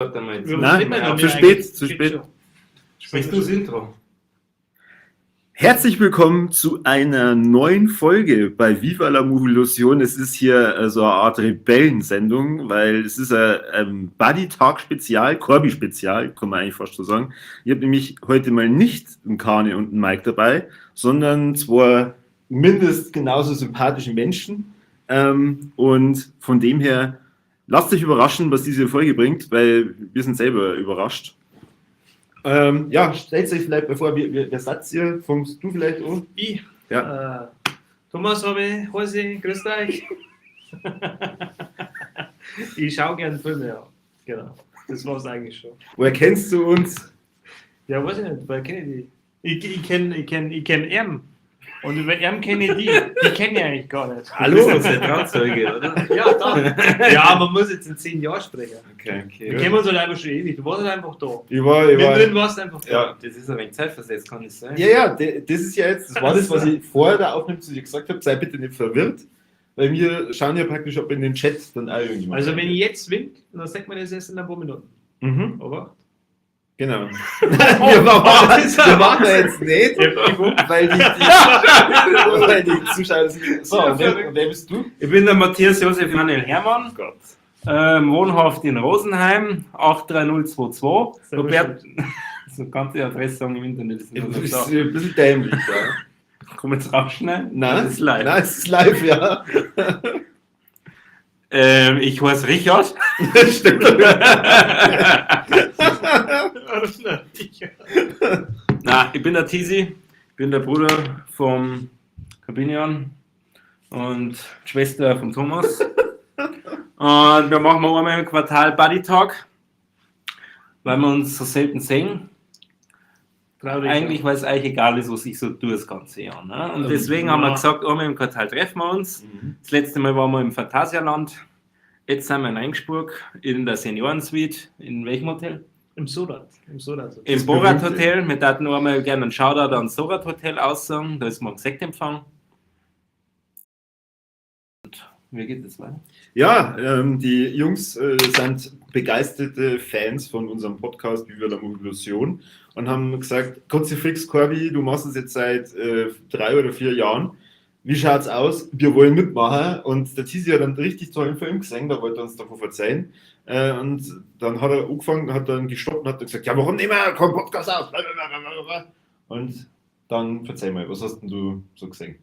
Warte mal jetzt. Nein, zu spät, zu spät. Sprichst du das Intro? Herzlich willkommen zu einer neuen Folge bei Viva la Movolution. Es ist hier so eine Art Rebellensendung, weil es ist ein Buddy Talk Spezial, Corby Spezial, kann man eigentlich fast so sagen. Ich habe nämlich heute mal nicht einen Kane und einen Mike dabei, sondern zwei mindestens genauso sympathische Menschen. Und von dem her, lasst euch überraschen, was diese Folge bringt, weil wir sind selber überrascht. Ja, stellt euch vielleicht bevor, wer seid ihr? Fängst du vielleicht an? Ich? Ja. Thomas habe ich, Hasi, grüßt euch. Ich schaue gerne Filme, ja. Genau. Das war's eigentlich schon. Woher kennst du uns? Ja, weiß ich nicht, woher kenne ich die? Ich kenn ihn. Und über ihn kenne ich die. Die kenne ich eigentlich gar nicht. Hallo? Du bist der Trauzeuge, oder? Ja, da. Ja, man muss jetzt in 10 Jahren sprechen. Okay, okay. Wir kennen uns halt einfach schon ewig. Du warst halt einfach da. Ich war. Mittendrin warst du einfach da. Ja. Das ist ein wenig zeitversetzt, kann das sein? Ja, das ist ja jetzt, das war das, was ich vorher der Aufnahme zu dir gesagt habe. Sei bitte nicht verwirrt, weil wir schauen ja praktisch, ob in den Chat dann auch irgendjemand. Also, wenn ich jetzt wink, dann sagt man das erst in ein paar Minuten. Mhm. Aber? Genau. Wir machen jetzt nicht, weil die Zuschauer sind. So, und wer bist du? Ich bin der Matthias Josef Manuel Hermann. Gott. Wohnhaft in Rosenheim, 83022. Robert, so kannst du die Adresse sagen im Internet. Das ist ein bisschen dämlich, ja. Komm jetzt rausschneiden? Nein, das ist live. Nein, es ist live, ja. Ich heiße Richard. Stimmt. Nein, ich bin der Tisi, bin der Bruder vom Kabinian und Schwester vom Thomas. Und wir machen einmal im Quartal Buddy Talk, weil wir uns so selten sehen. Traurig, eigentlich, weil es eigentlich egal ist, was ich so tue das ganze Jahr. Ne? Und deswegen haben wir gesagt, einmal im Quartal treffen wir uns. Mhm. Das letzte Mal waren wir im Phantasialand. Jetzt sind wir in Regensburg in der Seniorensuite. In welchem Hotel? Im Sorat. Im Sorat. Im Borat Hotel. Wir taten nur einmal gerne einen Shoutout an Sorat Hotel aussagen. Da ist morgen Sektempfang. Und wie geht das weiter? Ja, die Jungs sind begeisterte Fans von unserem Podcast Viva la Movolution und haben gesagt, Kruzifix, Corby, du machst es jetzt seit 3 oder 4 Jahren. Wie schaut's aus? Wir wollen mitmachen. Und der Tisi hat einen richtig tollen Film gesehen, da wollte er uns davon verzeihen. Und dann hat er angefangen, hat dann gestoppt und hat dann gesagt, ja, warum nehmen wir keinen Podcast auf? Blablabla. Und dann verzeih mal, was hast denn du so gesehen?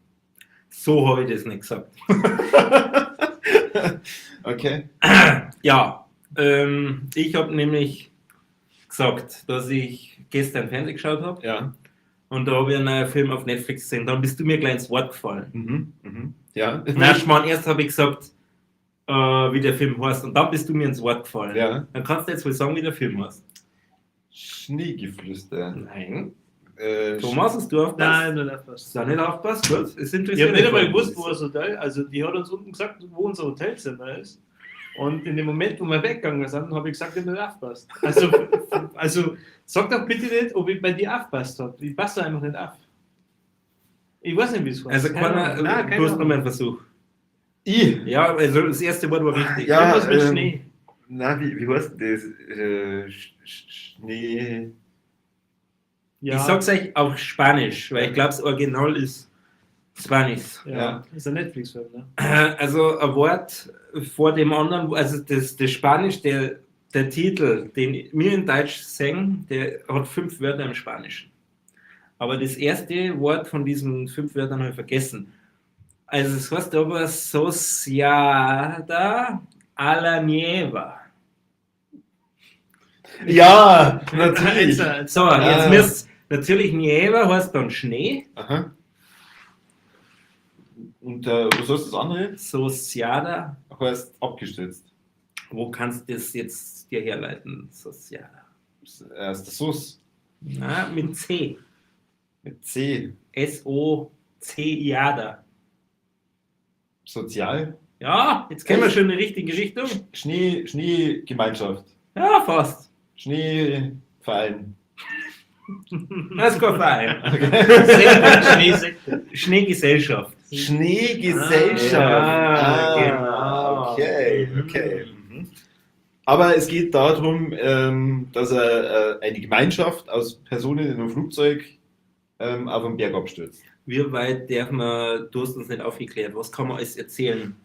So habe ich das nicht gesagt. Okay. Ja, ich habe nämlich gesagt, dass ich gestern Fernsehen geschaut habe. Ja. Und da habe ich einen neuen Film auf Netflix gesehen. Dann bist du mir gleich ins Wort gefallen. Mhm, mhm. Ja. Nein, Schmarrn, erst habe ich gesagt, wie der Film heißt. Und dann bist du mir ins Wort gefallen. Ja. Dann kannst du jetzt wohl sagen, wie der Film heißt. Schneegeflüster. Nein. Thomas, hast du aufgepasst? Nein, nicht aufgepasst. Hast du auch nicht aufgepasst? Gut, es interessiert Ich habe nicht einmal mich. gewusst, wo das Hotel, also die hat uns unten gesagt, wo unser Hotelzimmer ist. Und in dem Moment, wo wir weggegangen sind, habe ich gesagt, ich habe nicht aufgepasst. Also sag doch bitte nicht, ob ich bei dir aufgepasst habe. Ich passe da einfach nicht auf. Ich weiß nicht, wie es heißt. Also keiner, Nein, du hast nochmal einen Versuch. Ich? Ja, also das erste Wort war richtig. Ja, Irgendwas mit Schnee. Na, wie heißt denn das? Schnee. Ja. Ich sag's euch auf Spanisch, weil ich glaube, das Original ist Spanisch. Ja, Ja. ist ein Netflix-Film, ne? Also ein Wort vor dem anderen, also das Spanisch, der Titel, den wir in Deutsch singen, der hat 5 Wörter im Spanischen. Aber das erste Wort von diesen 5 Wörtern habe ich vergessen. Also es heißt aber Sociada a la Nieva. Ja, natürlich. So, jetzt müsst natürlich Nieva heißt dann Schnee. Aha. Und was heißt das andere? Sociada. Heißt abgestürzt. Wo kannst du das jetzt dir herleiten? Sociada. Aus der Sauce. Na, mit C. Mit C. S-O-C-I-A-D-A. Sozial? Ja, jetzt kennen wir schon in die richtige Richtung. Schneegemeinschaft. Ja, fast. Schneeverein. Das ist kein Verein. Okay. Schneegesellschaft. Schneegesellschaft. Ah, genau. Okay, okay. Mhm. Aber es geht darum, dass er eine Gemeinschaft aus Personen in einem Flugzeug auf einen Berg abstürzt. Wie weit darf man, du hast uns nicht aufgeklärt, was kann man alles erzählen?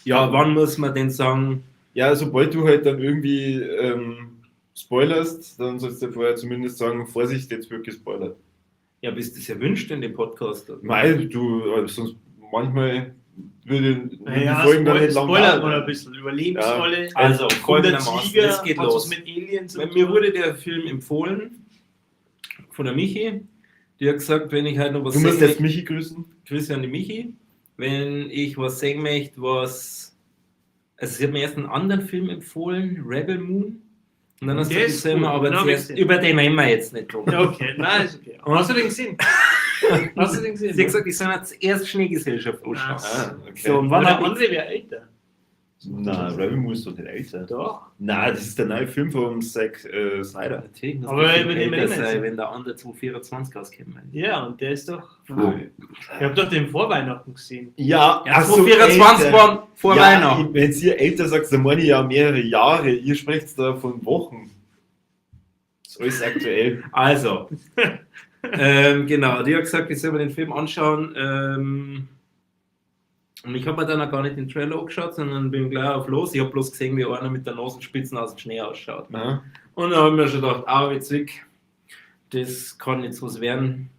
Ja, wann muss man denn sagen, Ja, sobald du halt dann irgendwie spoilerst, dann sollst du vorher zumindest sagen, Vorsicht, jetzt wird gespoilert. Ja, bist das erwünscht in dem Podcast? Weil du, sonst manchmal würde würden Naja, die Folgen dann nicht lang spoilert dauern. mal ein bisschen. Überleben Ja. alle. Also, Kommt der folgendermaßen, Tiger, es geht hat los. was mit Aliens zu Mir tun? wurde der Film empfohlen von der Michi. Die hat gesagt, wenn ich halt noch was Du musst sehen jetzt Michi grüßen. Grüße an die Michi. Wenn ich was sehen möchte, was. Also, sie hat mir erst einen anderen Film empfohlen, Rebel Moon. Und dann hast du Der ist gesagt, gut, aber den hab ich zuerst, gesehen. über den reden wir jetzt nicht drum. Ja, okay, nein, ist okay. Hast du den gesehen? Hast du den gesehen? Sie hat gesagt, ich soll mir zuerst Schneegesellschaft anschauen. Ah, okay. So, und Wann wann der hab ich, andere wäre älter. Na, Rebel Moon ist doch nicht älter. Doch. Na, das ist der neue Film von Zack Snyder. Natürlich muss Aber der Film über den älter reden wir sein, jetzt. wenn der andere 2024 rauskommt. Ja, und der ist doch. Ich habe doch den vor Weihnachten gesehen. Ja, Ja, ach so, 2024 älter. war vor ja, Weihnachten. Wenn ihr älter sagt, dann meine ich ja mehrere Jahre. Ihr sprecht da von Wochen. Das ist alles aktuell. Also, genau, die hat gesagt, ich soll mir den Film anschauen. Und ich habe mir dann auch gar nicht den Trailer angeschaut, sondern bin gleich auf los. Ich habe bloß gesehen, wie einer mit der Nasenspitzen aus dem Schnee ausschaut. Aha. Und da habe ich mir schon gedacht, ah, witzig, das kann jetzt was werden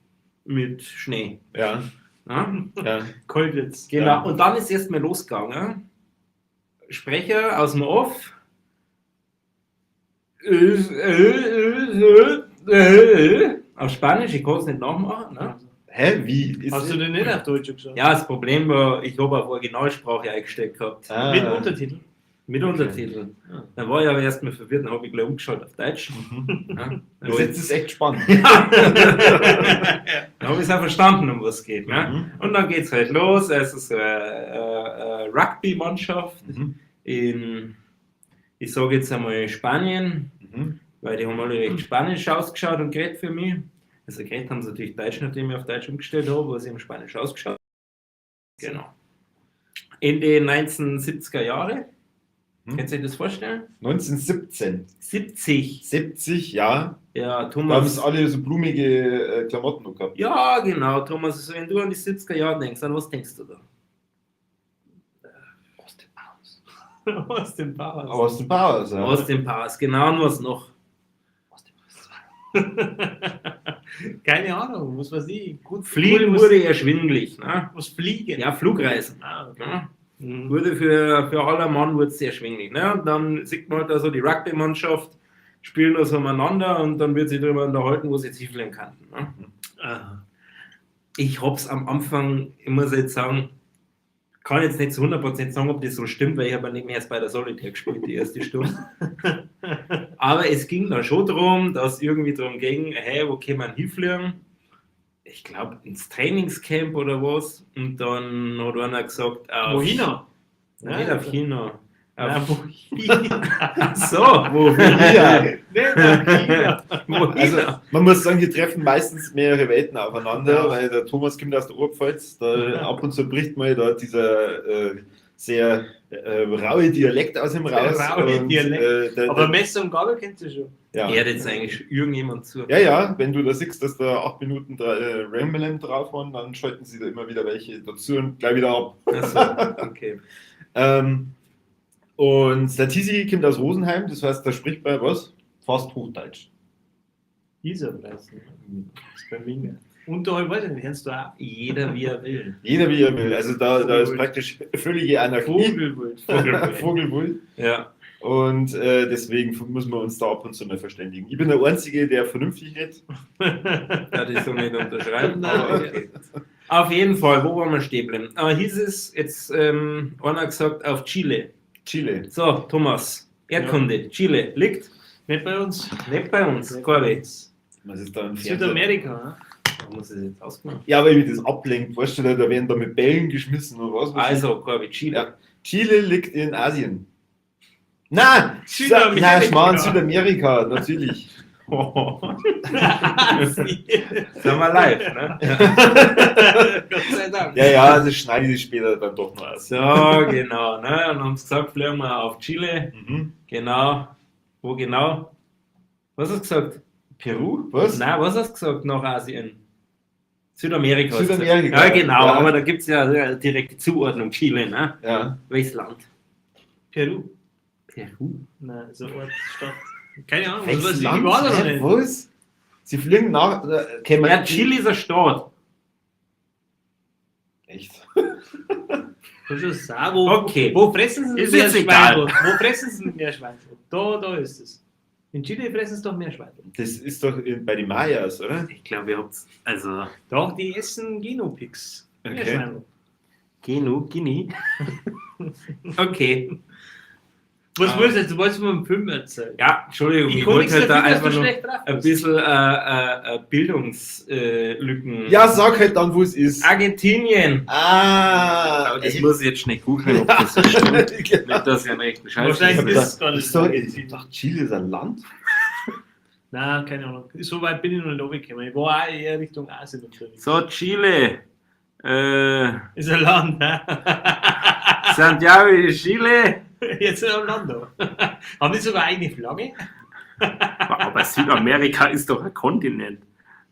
mit Schnee. Ja, Ja? ja. Kolditz. Genau, Ja. und dann ist erstmal losgegangen. Sprecher aus dem Off. Auf Spanisch, ich kann es nicht nachmachen. Ne? Hä? Wie? Ist Hast du den nicht auf Deutsch geschaut? Ja, das Problem war, ich habe auf Originalsprache eingestellt gehabt. Ah. Mit Untertitel. Mit Okay. Untertiteln. Ah. Dann war ich aber erstmal verwirrt, dann habe ich gleich umgeschaltet auf Deutsch. Mhm. Ja, Das jetzt ist echt spannend. Dann habe ich es auch verstanden, um was es geht. Ne? Mhm. Und dann geht es halt los. Es ist eine Rugby-Mannschaft Mhm. in, ich sage jetzt einmal Spanien, Mhm. weil die haben alle recht Spanisch ausgeschaut und geredet für mich. Also geredet haben sie natürlich Deutsch, nachdem ich auf Deutsch umgestellt habe, aber sie haben Spanisch ausgeschaut. Genau. In den 1970er Jahre. Mhm. Könnt ihr euch das vorstellen? 1917. 70. 70, ja. Ja, Da haben Thomas. sie alle so blumige Klamotten noch gehabt. Ja, genau, Thomas. Also, wenn du an die 70er Jahre denkst, an was denkst du da? Aus dem Haus. Aus dem Bauhaus. Aus dem Powers, ja. Aus dem Pass, genau, und was noch? Aus dem Haus. Keine Ahnung, was weiß ich. Gut, Fliegen was, wurde erschwinglich. Ne? Was fliegen? Ja, Flugreisen. Ah, okay. Ne? Mhm. Wurde für aller Mann wurde es erschwinglich. Ne? Und dann sieht man halt also die Rugby-Mannschaft spielen das umeinander und dann wird sich darüber unterhalten, wo sie jetzt hinfliegen könnten. Ne? Aha. Ich hab's am Anfang, ich muss jetzt sagen, kann jetzt nicht zu 100% sagen, ob das so stimmt, weil ich habe ja nicht mehr erst bei der Solitär gespielt, die erste Stunde. Aber es ging da schon darum, dass irgendwie darum ging, hey, wo kann man hinfliegen? Ich glaube, ins Trainingscamp oder was. Und dann hat einer gesagt, auf, Wohin? noch? Nicht auf China. Ja, Auf, wohin? so, wohin? Ja. Nicht nach China. Wohin? Also, man muss sagen, hier treffen meistens mehrere Welten aufeinander, Ja. weil der Thomas kommt aus der Oberpfalz, da ab und zu bricht mal da dieser sehr raue Dialekt aus ihm Der raus. raue und, Dialekt. Aber Messer und Gabel kennst du schon. ja. Hört jetzt eigentlich irgendjemand zu? Ja, ja, wenn du da siehst, dass da 8 Minuten Ramblem drauf waren, dann schalten sie da immer wieder welche dazu und gleich wieder ab. Ach so, okay. Und der Tisi kommt aus Rosenheim, das heißt, da spricht man was? Fast Hochdeutsch. Isarpreis. Ne? Das ist bei Minga. Unterhalb weiß ich nicht, hörst du auch. Jeder wie er will. Jeder wie er will. Also da ist Vogelwild. praktisch völlige Anarchie. Vogelwild. Vogelwild. Vogelwild. Ja. Und deswegen müssen wir uns da ab und zu mal verständigen. Ich bin der Einzige, der vernünftig redet. Ja, das so nicht unterschreiben. Nein. Aber okay. Auf jeden Fall, wo waren wir stehen geblieben? Hieß es jetzt, einer gesagt, auf Chile. Chile. So, Thomas, Erdkunde, Chile, liegt Nicht bei uns. nicht bei uns, Nicht bei Corby. uns. Was ist da im Fernsehen? Südamerika. Ne? Warum muss ich das jetzt ausgemacht? Ja, weil mich das ablenkt. Weißt du, da werden da mit Bällen geschmissen oder was. Also, Corby, Chile. Ja. Chile liegt in Asien. Na, Südamerika. Na, Schmarrn, Südamerika, natürlich. Sind wir live, ne? Gott sei Dank. Ja, ja, das schneide ich später dann doch noch aus. So, genau. Ne? Und haben gesagt, fliegen wir auf Chile. Mhm. Genau. Wo genau? Was hast du gesagt? Peru? Was? Nein, was hast du gesagt? Nach Asien. Südamerika. hast du gesagt. Südamerika. Ja, genau. Ja. Aber da gibt es ja eine direkte Zuordnung. Chile, ne? Ja. Welches Land? Peru. Peru. Nein, so Ort, Stadt. Keine Ahnung, was Welches weiß ich, Land? ich war da noch Hä, nicht. Was? Sie fliegen nach. Kann man Ja, Chile ist ein Staat. Echt? Das ist auch, wo, Okay. Wo fressen sie Ist mehr jetzt egal. Schwein? Wo fressen sie mehr Schwein? Da ist es. In Chile fressen sie doch mehr Schwein. Das ist doch bei den Mayas, oder? Ich glaube, ihr habt also Doch, die essen Genopics. Mehr Okay. Schwein. Genu, Guinea. Okay. Was Ah. willst du jetzt? Du wolltest mir einen Film erzählen. Ja, Entschuldigung, ich, Ich kann wollte nichts halt da dafür, dass einfach du nur schlecht drauf ein bist. bisschen Bildungslücken. Ja, sag halt dann, wo es ist. Argentinien. Ah, Aber das muss ich jetzt schnell googeln, ob das so stimmt. Nicht, dass ich einen rechten Scheiß Wahrscheinlich erzähle. ist es gar nicht. Ich sag, ich dachte, Chile ist ein Land. Nein, keine Ahnung. So weit bin ich noch nicht runtergekommen. Ich war auch eher Richtung Asien unterwegs. So, Chile. Ist ein Land, ne? Santiago de Chile. Jetzt ist ein Land da. Haben die sogar eigene Flagge? Aber Südamerika ist doch ein Kontinent.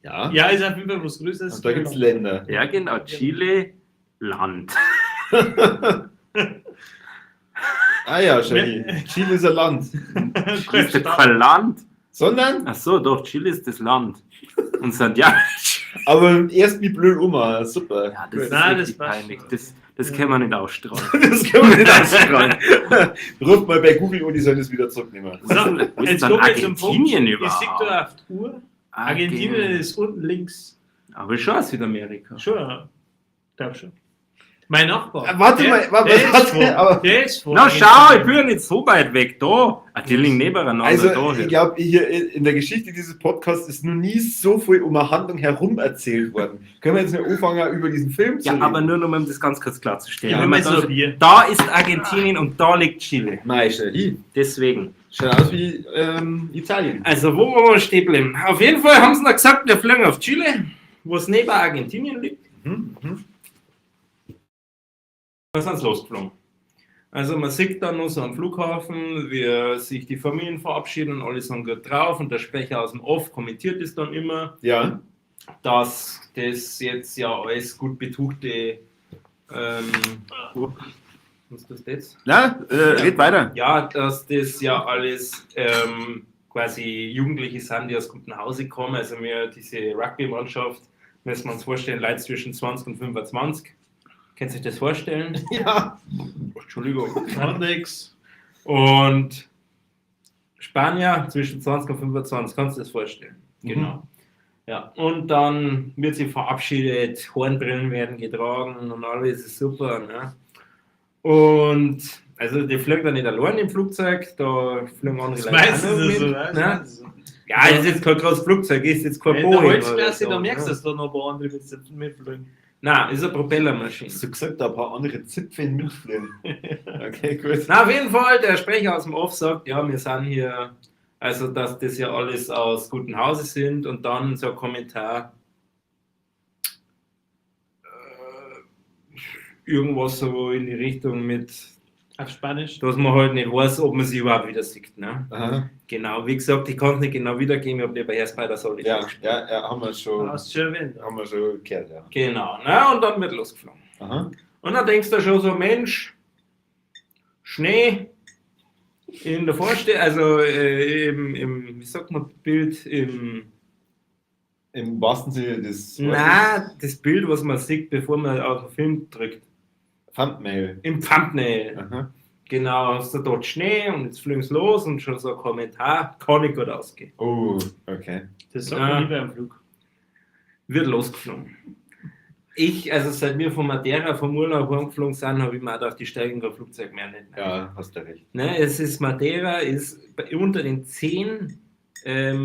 Ja. Ja, ist auf jeden Fall was Größeres. Und da gibt es Länder. Ja, genau. Chile, Land. Ah ja, Shaggy. Chile ist ein Land. Chile ist doch kein Land. Sondern, Ach so, doch, Chile ist das Land. Und Santiago. aber erst wie blöd um. Super. Ja, das ist Nein, richtig das passt peinlich. schon. Das Ja. kann man nicht ausstrahlen. Das können wir nicht ausstrahlen. Ruft mal bei Google an, die sollen das wieder zurücknehmen. Wo ist denn, wo ist Jetzt denn kommen wir zum Punkt. Argentinien Ich sehe überhaupt? da auf die Uhr. Argentinien ist unten links. Aber schon aus Südamerika. Schon, ja. Glaub schon. Mein Nachbar. Warte der, mal, warte, der ist warte, von, aber- der ist von Na schau, ich bin ja nicht so weit weg. Da. Ah, die liegen nebeneinander. Also, da ich glaube, hier in der Geschichte dieses Podcasts ist noch nie so viel um eine Handlung herum erzählt worden. Können wir jetzt mal anfangen, über diesen Film zu ja, reden? aber nur noch mal, um das ganz kurz klarzustellen. Ja, Wenn wenn man man da, so Bier. da ist Argentinien und da liegt Chile. Nein, Shaggy. Deswegen. Schaut aus wie Italien. Also, wo wollen wir stehen bleiben? Auf jeden Fall haben sie noch gesagt, wir fliegen auf Chile, wo es neben Argentinien liegt. Mhm, mhm. Da sind sie losgeflogen. Also man sieht dann noch so am Flughafen, wie sich die Familien verabschieden und alle sind gut drauf und der Sprecher aus dem Off kommentiert es dann immer, Ja. dass das jetzt ja alles gut betuchte oh, was ist das jetzt? Na, red weiter. Ja, dass das ja alles quasi Jugendliche sind, die aus gutem Hause kommen. Also wir diese Rugby-Mannschaft, müssen wir uns vorstellen, Leute zwischen 20 und 25. Könnt ihr sich das vorstellen? Ja. Entschuldigung. Gar nix. Und Spanier zwischen 20 und 25, kannst du dir das vorstellen? Mhm. Genau. Ja, und dann wird sie verabschiedet, Hornbrillen werden getragen und alles ist super. Ne? Und also die fliegen dann nicht allein im Flugzeug, da fliegen andere Das Leute auch meistens noch ist mit, so, ne? ne? Ja, das ist jetzt kein großes Flugzeug, ist jetzt kein In der Boeing oder Holzklasse, so, da merkst du, ne? dass da noch ein paar andere mitfliegen. Nein, ist eine Propellermaschine. Hast du gesagt, da ein paar andere Zipfel mitfliegen? Okay, gut. Na, auf jeden Fall, der Sprecher aus dem Off sagt, ja, wir sind hier, also dass das ja alles aus gutem Hause sind und dann so ein Kommentar, irgendwas so in die Richtung mit, Auf Spanisch. dass man halt nicht weiß, ob man sie überhaupt wieder sieht. Ne? Aha. Genau, wie gesagt, ich kann es nicht genau wiedergeben, ich habe lieber erst bei der Solid Ja, gespielt. ja, ja, haben wir schon, Hast du schon erwähnt. haben wir schon gehört, ja. Genau, ne? Und dann wird losgeflogen. Aha. Und dann denkst du schon so, Mensch, Schnee in der Vorstellung, also im, wie sagt man, Bild, im, Im wahrsten Sinne des Wortes. na, das Bild, was man sieht, bevor man auf den Film drückt, Thumbnail. im Thumbnail. Aha. Genau, hast du dort Schnee und jetzt fliegen sie los und schon so ein Kommentar, kann nicht gut ausgehen. Oh, okay. Das sagt Ja. man lieber am Flug. Wird losgeflogen. Ich, also seit wir von Madeira vom Urlaub heimgeflogen sind, habe ich mir auch gedacht, die steigen kein Flugzeug mehr nicht. Ja, hast du recht. Ne, es ist Madeira ist unter den 10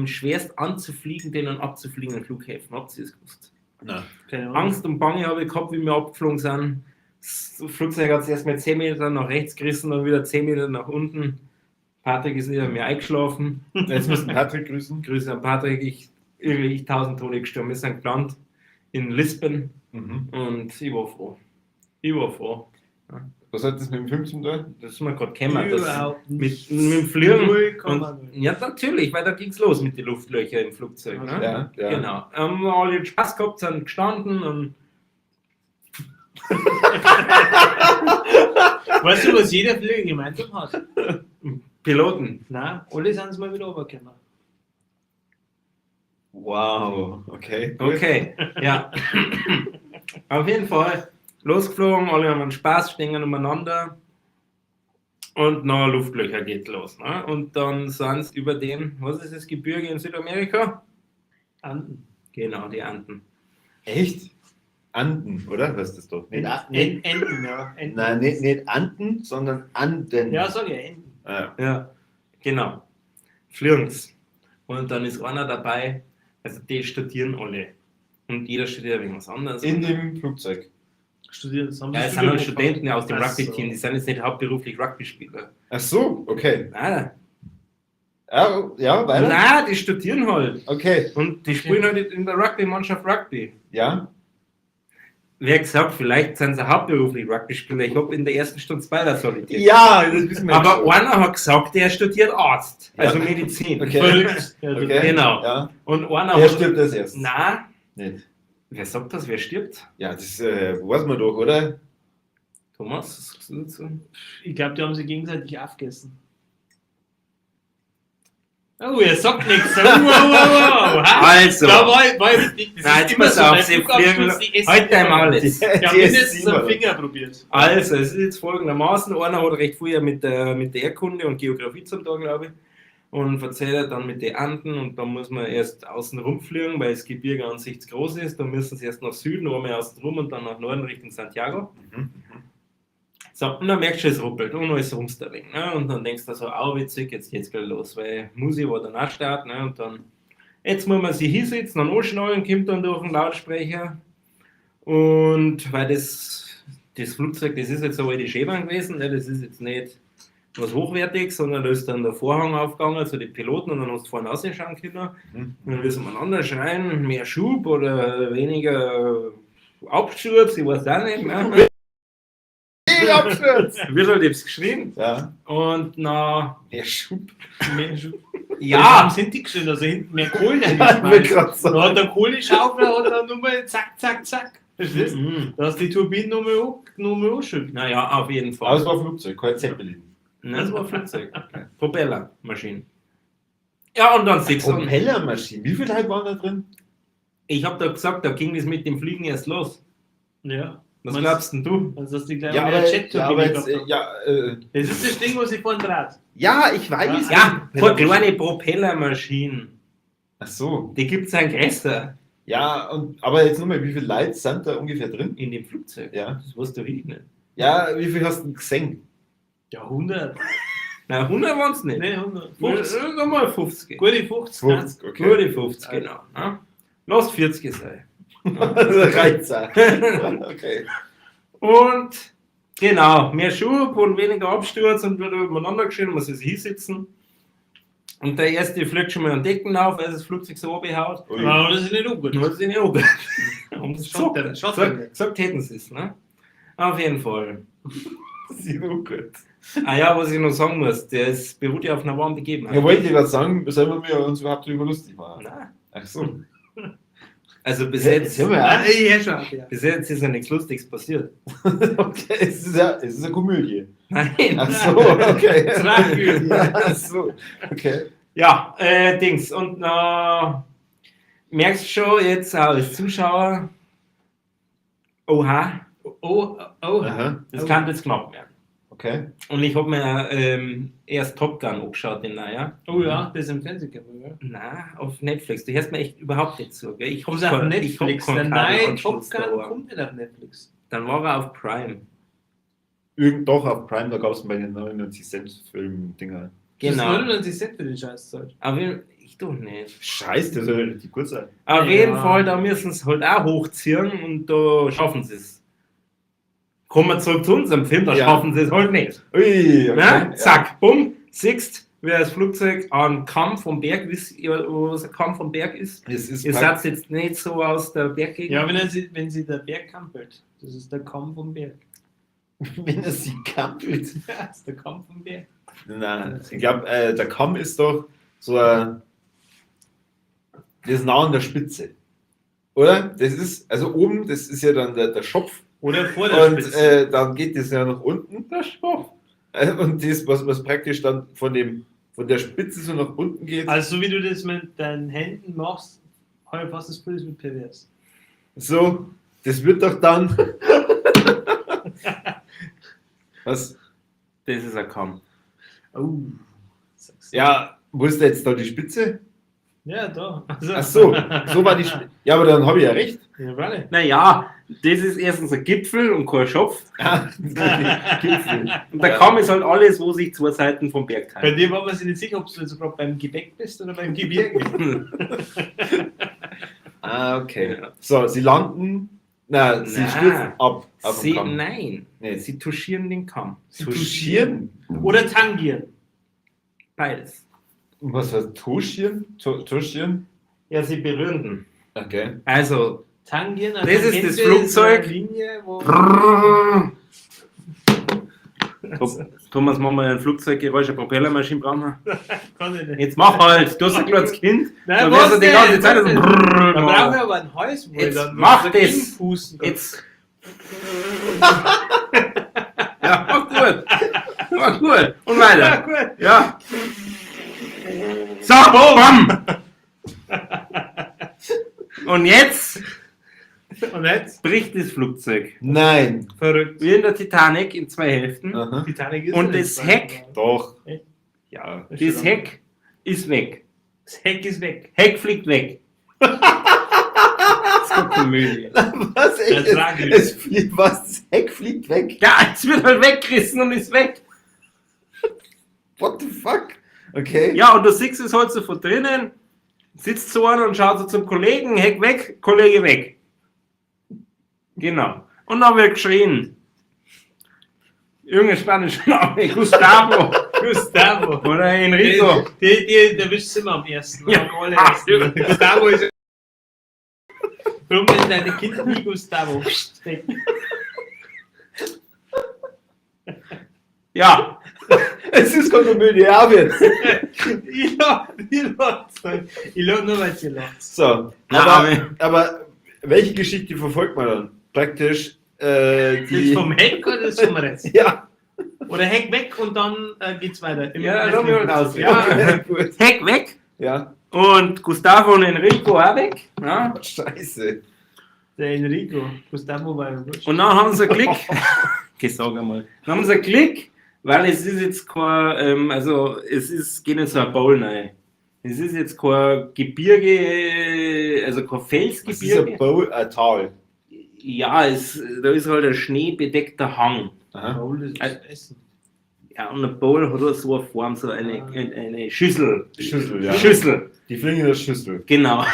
schwerst anzufliegenden und abzufliegenden Flughäfen. Habt ihr das gewusst? Na. Keine Ahnung. Angst und Bange habe ich gehabt, wie wir abgeflogen sind. Das Flugzeug hat es erstmal 10 Meter nach rechts gerissen, dann wieder 10 Meter nach unten. Patrick ist neben mir eingeschlafen. Jetzt müssen Patrick grüßen. Grüße an Patrick. Ich, irgendwie ich 1000 Tode gestorben. Wir sind gelandet in Lisbon und ich war froh. Ich war froh. Was hat das mit dem Film zu tun? Das ist mir gerade gekommen. Das Überhaupt mit dem Fliegen. 0,0. Und, ja, natürlich, weil da ging es los mit den Luftlöchern im Flugzeug. Ne? Ja, ja. Genau. Haben wir alle Spaß gehabt, sind gestanden und Weißt du, was jeder Flieger gemeinsam hat? Piloten. Nein, alle sind es mal wieder runtergekommen. Wow, okay. Gut. Okay, ja. Auf jeden Fall losgeflogen, alle haben einen Spaß, stehen umeinander und noch Luftlöcher geht los. Ne? Und dann sind sie über den, was ist das Gebirge in Südamerika? Anden. Genau, die Anden. Echt? Anden, oder? Was ist das doch? Nicht, nicht, Enten, ja. Enten. nein, nicht Anden, sondern Anden. Ja, sag ich, Enten. Ah, Ja, genau. Flirgens. Und dann ist einer dabei, also die studieren alle. Und jeder studiert ein wenig was anderes. in dem Flugzeug. Studieren. Das haben Ja, sie es sind halt Studium Studenten aus dem Ach Rugby-Team, die so. sind jetzt nicht hauptberuflich Rugby-Spieler. Ach so, okay. Nein, Ja, ja, weiter? nein, die studieren halt. Okay, Und die spielen halt in der Rugby-Mannschaft Rugby. ja. Wer gesagt, vielleicht sind sie hauptberuflich Rugby-Spieler. Ich habe in der ersten Stunde Spider Solitär. Ja, das wissen wir. Aber jetzt schon. einer hat gesagt, der studiert Arzt, also Ja. Medizin. Okay. Verrückt. Ja, Okay. Genau. Ja. Und einer Wer hat. stirbt als erstes? Nein, Nicht. wer sagt das? Wer stirbt? Ja, das weiß man doch, oder? Thomas, was sagst du dazu? Ich glaube, die haben sie gegenseitig aufgegessen. Oh, er sagt nichts. Oh, oh, oh, oh. Ha? Also. Da war ich, war ich richtig. Das Nein, ist jetzt immer pass so. auf, Bei sie Flugabsturz, fliegen- die essen Halt dein immer. Maul jetzt. Die Ich habe mindestens S7 einen Finger probiert. Also, es ist jetzt folgendermaßen: Einer hat recht früher mit der Erdkunde und Geografie zum Tag, glaube ich, und verzählt er dann mit den Anden und dann muss man erst außen rumfliegen, weil das Gebirge an sich zu groß ist. Dann müssen sie erst nach Süden, einmal außen rum und dann nach Norden Richtung Santiago. So, und dann merkst du, es ruppelt und alles rumst ein wenig, ne? Und dann denkst du so, au witzig, jetzt geht's gleich los, weil Musi war dann auch Start, ne? Und dann, jetzt muss man sich hinsetzen und anschnallen, kommt dann durch den Lautsprecher. Und weil das Flugzeug, das ist jetzt so alte Schäbern gewesen, ne? Das ist jetzt nicht was hochwertig, sondern da ist dann der Vorhang aufgegangen zu den Piloten und dann hast du vorne rausschauen können. Und dann müssen wir einander schreien, mehr Schub oder weniger Absturz, ich weiß auch nicht. Ne? Absturz! Wird halt jetzt geschrien. Ja. Und na, Der Schub. Mensch, ja, Warum sind die geschrien? Also hinten mehr Kohlen Ja, ich wollte eingeschmeißt. gerade Da sagen. hat der Kohleschaufler hat dann nochmal zack, zack, zack. Verstehst du? Mhm. Da hast die Turbinen nochmal anschütten. Naja, auf jeden Aber es Fall. war Flugzeug, kein Zeppelin. Nein, das war Flugzeug. Propellermaschine. Ja, und dann siehst du. Propellermaschine. Wie viel Teil waren da drin? Ich habe da gesagt, da ging es mit dem Fliegen erst los. Ja. Was Meinst- glaubst denn du? Also, dass die gleich Ja, mal aber, eine Jet-Turbine ja, aber jetzt, gehabt haben. ja, Das ist das Ding, was ich vorhin draht. ja, ich weiß. Ja, vor kleine Propellermaschinen. Ach so. Die gibt es ein größer Ja, und, aber jetzt nochmal, wie viele Leute sind da ungefähr drin? in dem Flugzeug. Ja. Das weißt du ich nicht. Ja, wie viel hast du denn gesehen? Ja, 100. Na, 100 waren es nicht. Ne, 100. 50. 50. Mal 50. Gute 50. ne? 50, okay. Gute 50, genau. Ne? Lass 40 sein. Das reicht's auch. Okay. Und genau, mehr Schub und weniger Absturz und wird übereinander geschrien, man soll sich hinsetzen. Und der erste fliegt schon mal an Decken auf, weil das Flugzeug so runterhaut. Ui. Aber das ist nicht ungut. Nur sie nicht angeht. Und das Schaut gesagt, schaut gesagt hätten sie es, ne? Auf jeden Fall. Das ist ungut. Ah ja, was ich noch sagen muss, das beruht ja auf einer wahren Begebenheit. Ja, wollte ich gerade sagen, sollen wir uns überhaupt darüber lustig machen? Nein. Ach so. Also bis Ja, jetzt, sind wir ja. Ah, ich hör schon, ja. bis jetzt ist ja nichts Lustiges passiert. Okay, es ist eine Komödie. Nein. Ach so, okay. Tragödie. Ach so, okay. Ja, Dings. Und na, merkst schon jetzt auch als Zuschauer, oha, Oh, oh. Aha, das kann jetzt knapp werden. okay. Und ich habe mir erst Top Gun angeschaut, den Neuer. Oh ja, das ist im Fernsehen gekommen, ja. Na, auf Netflix. Du hörst mir echt überhaupt nicht zu. Gell? Ich hab Kommt auf keinen- ich hab Netflix. keinen Der neue Kabelanschluss Top Gun da. kommt nicht auf Netflix. Dann war er auf Prime. Irgend doch auf Prime, da gab es bei den 99 Cent Film-Dinger. Das ist Genau. 99 Cent für den Scheißzeug. Auf jeden, ich doch nicht. Scheiße, das soll ja richtig gut sein. Auf Ja. jeden Fall, da müssen sie halt auch hochziehen und da schaffen sie es. Kommen wir zurück zu unserem Film, da Ja. schaffen sie es halt nicht. Ui, okay. Ne? Zack, bumm, siehst, wie das Flugzeug an Kamm vom Berg, wisst ihr, wo das Kamm vom Berg ist? Es ist Ihr seid jetzt nicht so aus der Berggegend. Ja, wenn sie der Berg kampelt. Das ist der Kamm vom Berg. Wenn er sie kampelt. Ja, das ist der Kamm vom Berg. Nein, ich glaube, der Kamm ist doch so ein. Das ist nah an der Spitze. Oder? Das ist, also oben, das ist ja dann der Schopf. Oder vor der Und Spitze. dann geht das ja nach unten. Der Schopf. Und das, was praktisch dann von der Spitze so nach unten geht. Also, so wie du das mit deinen Händen machst, habe ich fast das Gefühl, das wird pervers. So, das wird doch dann. Was? Das ist ein Kamm. Oh. Sagst du. Ja, wo ist denn jetzt da die Spitze? Ja, da. Also, Ach so, so war die Spitze. Ja, aber dann habe ich ja recht. Ja, warte. Naja, das ist erstens ein Gipfel und kein Schopf. Ja, Gipfel. Und der Ja. Kamm ist halt alles, wo sich zwei Seiten vom Berg Bei teilen. dir war man sich nicht sicher, ob du jetzt gerade beim Gebäck bist oder beim Gebirge. Ah, okay. So, sie landen. Na, sie Na. stürzen ab. Auf Sie, den Kamm. nein, Nee. sie touchieren den Kamm. Sie touchieren? Oder tangieren. Beides. Was heißt touchieren? Touchieren? Ja, sie berühren den. Okay. Also, Tangieren. Das ist Tangente das Flugzeug. eine Linie, wo Thomas, mach mal ein Flugzeuggeräusch, eine Propellermaschine brauchen wir. Kann ich nicht. Jetzt mach halt, du hast ein kleines Kind. Nein, Da wärst was du die denn? ganze Zeit Was so denn? brrrr Da brauchen machen. wir aber ein Haus, wo Jetzt ich dann mach dagegen das. fußen kann. Jetzt. Ja, war gut. War gut. Und Ja, weiter. gut. Ja. So, bam. Und jetzt Und jetzt? bricht das Flugzeug. Nein. Verrückt. Wie in der Titanic in zwei Hälften. Aha. Titanic ist Und ja das nicht Heck? Doch. Echt? Ja. Das Heck ist weg. Das Heck ist weg. Heck fliegt weg. Das ist eine Komödie. Was echt? Der Tragödie. Es fliegt, was? Das Heck fliegt weg. Ja, es wird halt weggerissen und ist weg. What the fuck? Okay. Ja, und du siehst es halt so von drinnen, sitzt so einer und schaut so zum Kollegen, Heck weg, Kollege weg. Genau. Und dann wird geschrien. Irgendein spanischer Name, Gustavo Gustavo. oder Enrico. Die erwischst du immer am ersten. Ja. Am allerersten. Gustavo ist. Warum nennen deine Kinder nie Gustavo? Weg. Ja, Es ist keine Komödie, ja, jetzt. Ich lach, ich lach. Ich lach nur, weil ihr lacht. So. Na, Aber welche Geschichte verfolgt man dann? Praktisch die. Das vom Heck oder das vom Rest? Ja. Oder Heck weg und dann geht's weiter. Im Ja, lass mich halt aus. Ja. Okay, gut. Heck weg Ja. und Gustavo und Enrico auch weg. Ja. Scheiße. Der Enrico. Gustavo war ja wurscht. Und dann haben sie einen Klick. Okay, sag einmal. Dann haben sie einen Klick, weil es ist jetzt kein, also es ist, geht nicht so ein Bowl rein. Es ist jetzt kein Gebirge, also kein Das ist Felsgebirge. ein Bowl, ein Tal. Ja, da ist halt ein schneebedeckter Hang. Aha. Bowl ist Also- Essen. Ja, und ein Bowl hat auch so eine Form, so eine Schüssel. Schüssel, ja. Schüssel, Die fliegen in der Schüssel. genau.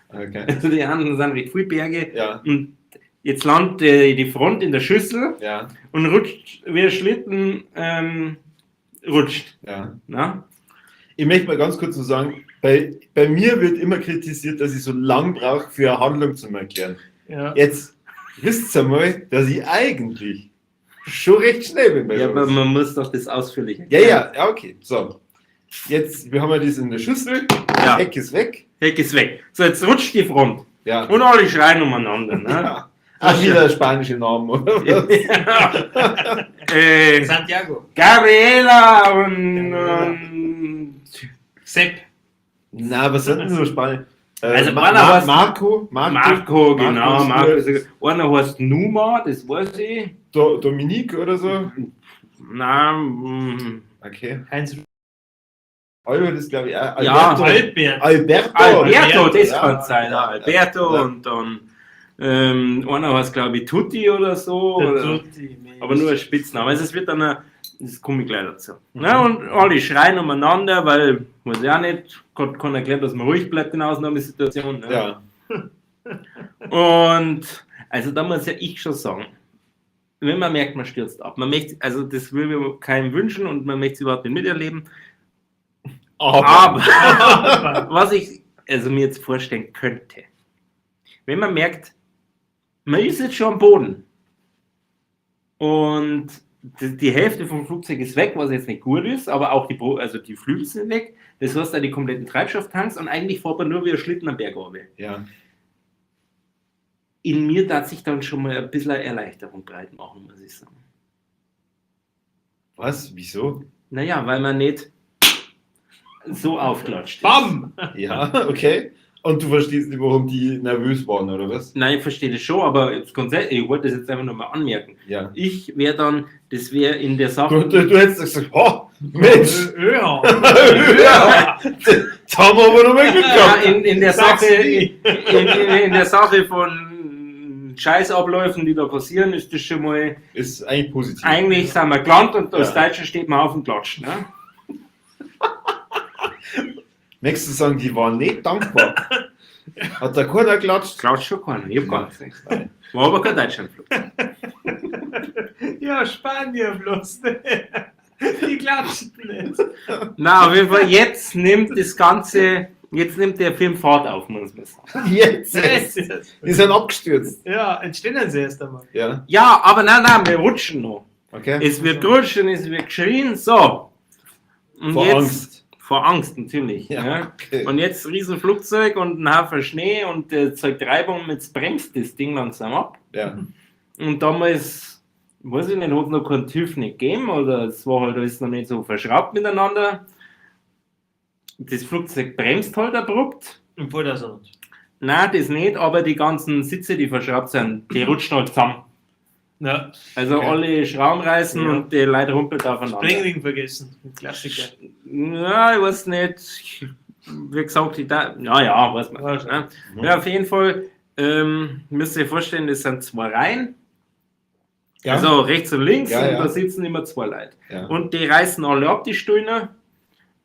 Okay. Also die anderen sind recht viele Berge. Ja. Und jetzt landet die Front in der Schüssel Ja. und rutscht wie ein Schlitten, rutscht. Ja. Na? Ich möchte mal ganz kurz nur sagen, bei mir wird immer kritisiert, dass ich so lang brauche, für eine Handlung zu erklären. Ja. Jetzt wisst ihr mal, dass ich eigentlich schon recht schnell bin bei Ja, aber sowas. man muss doch das ausführlich Ja, erklären. ja, ja, okay. So. Jetzt, wir haben ja das in der Schüssel. Ja. Heck ist weg. Heck ist weg. So, jetzt rutscht die Front. Ja. Und alle schreien umeinander. Ne? Ja. Ach, wieder spanische Namen, oder? was? Santiago. Gabriela und Sepp. Na, was sind denn so Spanisch? Also einer heißt- Marco, Marco, Marco, genau. ist Marco. gut. Ist, einer heißt Numa, das weiß ich. Dominique oder so. Na, mm, Okay. Heinz Albert ist, glaube ich, auch. Ja. Alberto. Albert. Alberto. Alberto, das Ja. kann sein. Ja. Alberto Ja. und dann einer heißt, glaube ich, Tutti oder so. Der Oder, Tutti, Mensch. aber nur ein Spitzname. Also es wird dann ein, das komme ich gleich dazu. Ne? Und alle schreien umeinander, weil, weiß ich auch nicht, Gott kann erklären, dass man ruhig bleibt in Ausnahmesituationen. Ne? Ja. Und also da muss ja ich schon sagen, wenn man merkt, man stürzt ab, man möchte, also das will mir keinem wünschen und man möchte es überhaupt nicht miterleben. Aber. Aber was ich also mir jetzt vorstellen könnte, wenn man merkt, man ist jetzt schon am Boden und die Hälfte vom Flugzeug ist weg, was jetzt nicht gut ist, aber auch die Flügel sind weg. Das heißt, auch die kompletten Treibstofftanks und eigentlich fährt man nur wie ein Schlitten am Berg runter. Ja. In mir darf sich dann schon mal ein bisschen eine Erleichterung breit machen, muss ich sagen. Was? Wieso? Naja, weil man nicht so aufklatscht. Bam! Ja, okay. Und du verstehst nicht, warum die nervös waren, oder was? Nein, ich verstehe das schon, aber jetzt grundsätzlich, ich wollte das jetzt einfach nur mal anmerken. Ja. Ich wäre dann, das wäre in der Sache. Du hättest gesagt, oh, Mensch! Ja. Ja. Da haben wir aber noch mal Glück Ja, gehabt. in der Sag's Sache, nie. in der Sache von Scheißabläufen, die da passieren, ist das schon mal. Ist eigentlich positiv. Eigentlich sind wir gelandet und als Ja. Deutscher steht man auf und klatscht. Ne? Nächste sagen, die waren nicht dankbar. Hat der keiner geklatscht? Klatscht schon keiner, ich hab gar nichts gesagt. War aber kein Deutschlandflug. Ja, Spanier bloß. Die klatschen nicht. Na, auf jeden Fall, jetzt nimmt das Ganze, jetzt nimmt der Film Fahrt auf, muss man sagen. Jetzt! erst. Die sind abgestürzt. Ja, entstehen sie erst einmal. Ja, Ja, aber nein, nein, wir rutschen noch. okay. Es wird gerutscht und es wird geschrien, so. Und Vor jetzt, Angst. Vor Angst, natürlich. Ja, Ja. okay. Und jetzt Riesenflugzeug und ein Haufen Schnee und zeigt Reibung, jetzt bremst das Ding langsam ab. Ja. Und damals, weiß ich nicht, hat es noch keinen TÜV nicht gegeben oder es war halt alles noch nicht so verschraubt miteinander. Das Flugzeug bremst halt abrupt. Im Vordergrund. Nein, das nicht, aber die ganzen Sitze, die verschraubt sind, die rutschen halt zusammen. Ja. Also Okay. alle Schrauben reißen Ja. und die Leute rumpelt aufeinander. Springring vergessen. Ein Klassiker. Ja, ich weiß nicht. Wie gesagt, ich da, ja, ja, weiß man. Ja, schon. Ne? Ja, auf jeden Fall, müsst ihr euch vorstellen, das sind zwei Reihen. Ja. Also rechts und links, Ja, und ja. da sitzen immer zwei Leute. Ja. Und die reißen alle ab, die Stühle,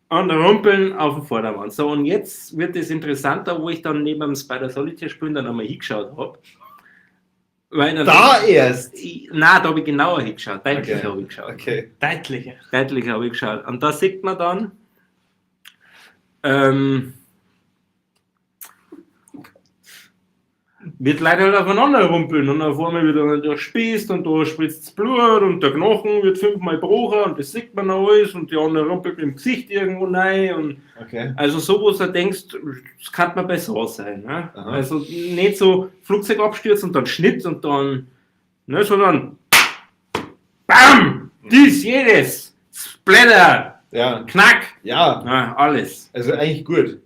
und rumpeln auf den Vordermann. So, und jetzt wird es interessanter, wo ich dann neben dem Spider Solitaire spielen dann einmal hingeschaut habe. Weil dann, Da erst! Nein, da habe ich genauer hingeschaut. Deutlich Okay. habe ich geschaut. Okay. Deutlicher. Deutlich habe ich geschaut. Und da sieht man dann, wird Leute halt aufeinander rumpeln und auf einmal wird einer durchspießt und da spritzt das Blut und der Knochen wird fünfmal gebrochen und das sieht man auch alles und die andere rumpelt mit dem Gesicht irgendwo rein und Okay. also so, wo du denkst, das kann man besser sein. Ne? Aha. Also nicht so Flugzeugabsturz und dann Schnitt und dann, ne, sondern BAM! Dies, jenes, Splatter, Ja. Knack, Ja. na, alles. Also eigentlich gut.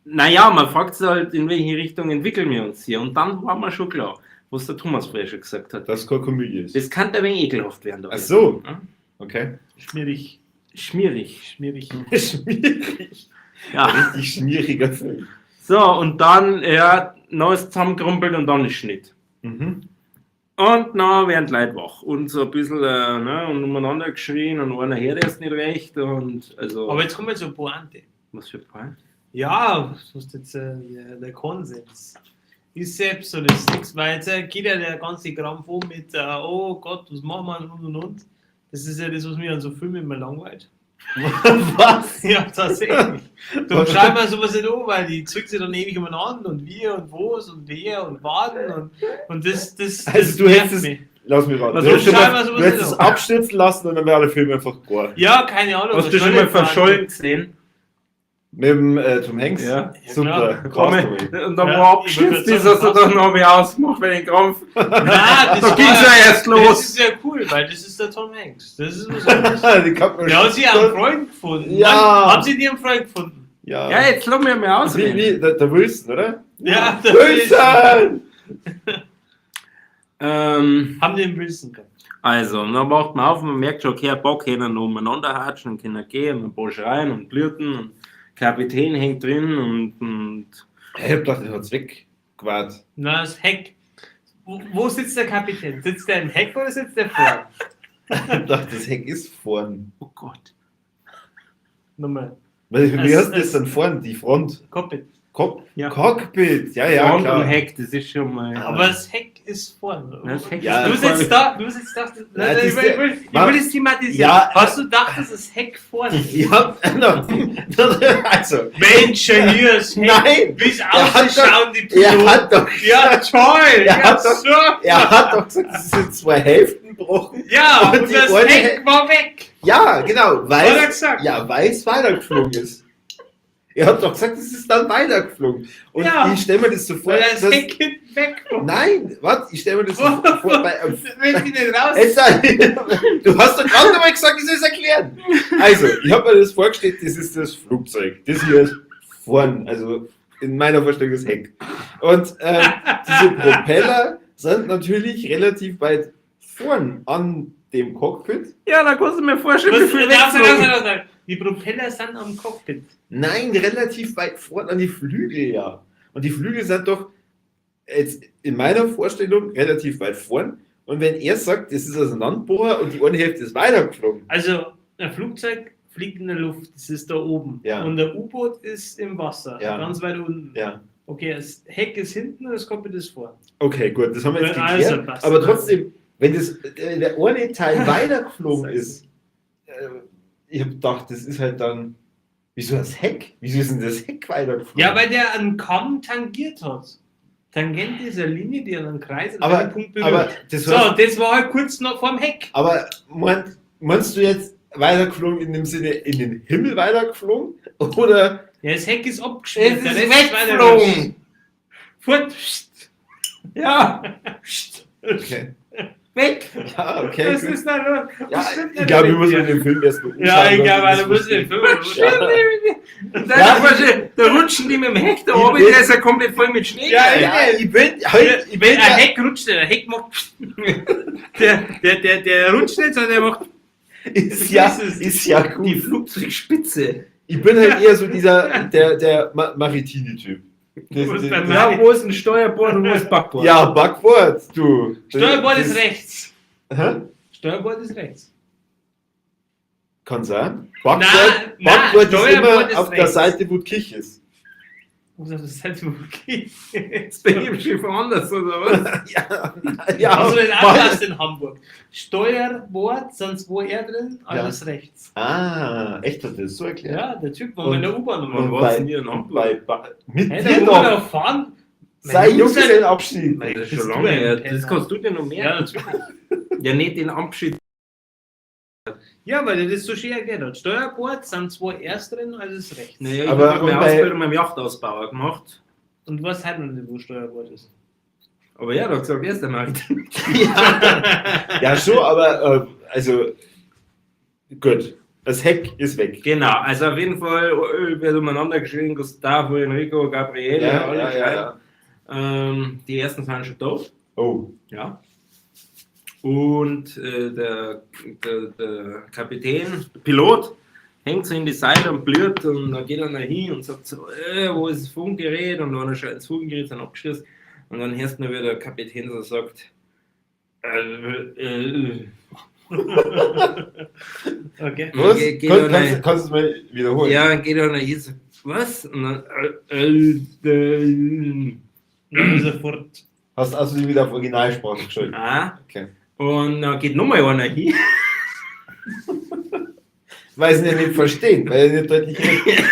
Naja, man fragt sich halt, in welche Richtung entwickeln wir uns hier. Und dann war mir schon klar, was der Thomas vorher schon gesagt hat. Dass es keine Komödie ist. Das kann ein wenig ekelhaft werden. Da Ach so. Ne? Okay. Schmierig. Schmierig. Schmierig. Schmierig. Ja. Richtig schmieriger Film. So, und dann, ja, noch ist zusammengerumpelt und dann ist Schnitt. Mhm. Und dann werden die Leute wach und so ein bisschen ne, und umeinander geschrien und einer hört erst nicht recht und also. Aber jetzt kommen wir zur Pointe. was für Point? Ja, das ist jetzt der Konsens. Ist selbst so das nichts, weil jetzt geht ja der ganze Krampf um mit, oh Gott, was machen wir und. Das ist ja das, was mir an so Filmen immer langweilt. Was? Ja, tatsächlich. Darum schreiben wir sowas nicht an, weil die zückt sich dann ewig umeinander und wir und wo's und wer und wann und das Also du nervt hättest es- mich. Lass mich raten. Was Du hast du hättest, schon mal- du hättest es abstürzen lassen und dann wäre der Film einfach gar. Ja, keine Ahnung. Hast was du schon soll mal ich sagen? verschollen gesehen? Mit dem Tom Hanks? Ja. Ja, Super. Komm, Castaway. und dann Ja, war abgestürzt ich wollte ist, hast du gerade dann noch mehr ausgemacht, weil den Krampf. Nein, das Da war- ging's ja erst los. Das ist ja cool, weil das ist der Tom Hanks. Das ist was anderes. Die kann man Der hat sich einen Freund gefunden. Ja. Mann, haben sie dir einen Freund gefunden? Ja. Ja, jetzt lass mich mal Wie, ausreden. wie, der Wilson, oder? Ja, der Wilson. Wilson! Haben den Wilson gehabt. Also, und dann wacht man auf und man merkt schon, okay, ein paar können noch umeinander hatschen und können gehen und ein paar schreien und blüten und Kapitän hängt drin und Ich hab gedacht, der hat's weggewartet. Na, das Heck. Wo sitzt der Kapitän? Sitzt der im Heck oder sitzt der vor? Ich hab gedacht, das Heck ist vorn. oh Gott. Nochmal. Weil, wie Es- heißt das es- denn vorn? Die Front? Cockpit. Ja. Cockpit, ja, ja, Front klar. und Heck, das ist schon mal. Aber das Heck ist vorne. Das Heck Ja, Du ist sitzt da, du sitzt da. Ja, das ich ist will, der- ich will, ich will das thematisieren. Ja. Hast du gedacht, dass das Heck vorne ist? Ja, also, Mensch, hier ist Heck. nein, Wie es Er hat ausschauen, die er Piloten. hat doch, Ja, toll. Er Ja, hat doch- so. er hat doch gesagt, es sind zwei Hälften gebrochen. Ja, Und und die das eine Heck war weg. Ja, genau, Hat er weil gesagt. ja, weil es weitergeflogen ist. Er hat doch gesagt, es ist dann weitergeflogen. Und Ja. ich stelle mir das so vor, Weil das dass, Heck hinten weg war. nein, warte, ich stelle mir das so vor, bei, Wenn die nicht raus. Jetzt, du hast doch gerade nochmal gesagt, ich soll es erklären. Also, ich habe mir das vorgestellt, das ist das Flugzeug. Das hier ist vorn, also in meiner Vorstellung das Heck. Und diese Propeller sind natürlich relativ weit vorn an dem Cockpit. Ja, da kannst du mir vorstellen, wie Was, viel darfst du, weggeflogen. darfst du, darfst du. Die Propeller sind am Cockpit. Nein, relativ weit vorn an die Flügel, ja. Und die Flügel sind doch jetzt in meiner Vorstellung relativ weit vorn. Und wenn er sagt, das ist auseinanderbohrer und die eine Hälfte ist weitergeflogen. Also, ein Flugzeug fliegt in der Luft, das ist da oben. Ja. Und der U-Boot ist im Wasser, Ja. ganz weit unten. Ja. Okay, das Heck ist hinten und das Cockpit ist vorn. Okay, gut, das haben wir jetzt Also, geklärt. passt. Aber trotzdem, wenn das, der eine Teil weitergeflogen ist, ich habe gedacht, das ist halt dann, wieso das Heck? Wieso ist denn das Heck weitergeflogen? Ja, weil der einen Kamm tangiert hat. Tangente ist eine Linie, die an einen Kreis an Aber- einem Punkt berührt. aber das so, heißt, das war halt kurz noch vorm Heck. aber meinst du jetzt weitergeflogen in dem Sinne in den Himmel weitergeflogen? Oder Ja, das Heck ist abgeschmiert. Es der ist Rest weggeflogen. Fort. Ja, okay. weg. Ja, okay. Was gut. ist da los? Ja, Was stimmt ich denn glaube, mit wir müssen dir? den Film erstmal anschauen. Ja, ich glaube, damit du musst den Film Und dann Ja. vorstellen, da rutschen die mit dem Heck da Ich oben, bin- der ist ja komplett voll mit Schnee. Ja, Ja, ich bin halt, ich bin Wenn ein ja, Heck rutscht, der Heck macht. Der rutscht nicht, sondern der macht. ist ja, Das ist es. ist ja gut. Die Flugzeugspitze. Ich bin halt eher so dieser, der Maritini-Typ. Das- Was das- beim Ja, wo ist ein Steuerbord und wo ist Backbord? Ja, Backboard, du. Steuerbord Das- ist rechts. Hä? Steuerbord ist rechts. Kann sein. Backboard, Nein, nein, Backboard ist Steuerbord immer ist auf der rechts. Seite, wo die Kirche ist. Oh, das ist halt okay. Ist bei jedem Schiff anders, oder was? Ja, ja. Also das Mann. anders in Hamburg. Steuerbord sind zwei R drin, alles rechts. Ah, echt, hat das so erklärt? Ja, der Typ war mal in der U-Bahn. Und nochmal. was bei- denn hier in Hamburg? Mit Hey, da dir wo wir doch. da fahren. Sei Meine Jungs sind- Junggesellenabschied. Das ist Bist schon du lange ein her. Penner? Das kannst du dir noch Ja, mehr. natürlich. Ja, nicht den Abschied. Ja, weil der das so schön erklärt hat. Steuerbord sind zwei Rs drin, alles rechts. Naja, ich Aber habe meine und bei- Ausbildung beim Yachtausbauer gemacht. Und was hat man denn, wo Steuerbord ist? Aber ja, da hat gesagt, erst einmal. Ja. Ja, schon, aber also gut. Das Heck ist weg. Genau, also auf jeden Fall wird umeinander geschrien, Gustavo, Enrico, Gabriele, alle schreien. Die ersten sind schon tot. Oh. Ja. Und der Kapitän, der Pilot, hängt so in die Seite und blüht und dann geht er da hin und sagt so, wo ist das Funkgerät? Und dann schaltet das Funkgerät dann abgeschlossen. Und dann hörst du nur, wie der Kapitän so sagt, Okay. Was? Geht doch nicht. Kannst du es mal wiederholen? Ja, dann geht er hin und sagt, was? Und dann, Dann ist er fort. Hast also wieder auf Originalsprache geschaltet. ah. Okay. Und dann geht nochmal einer hin. Weil sie ihn ja nicht verstehen, weil er nicht deutlich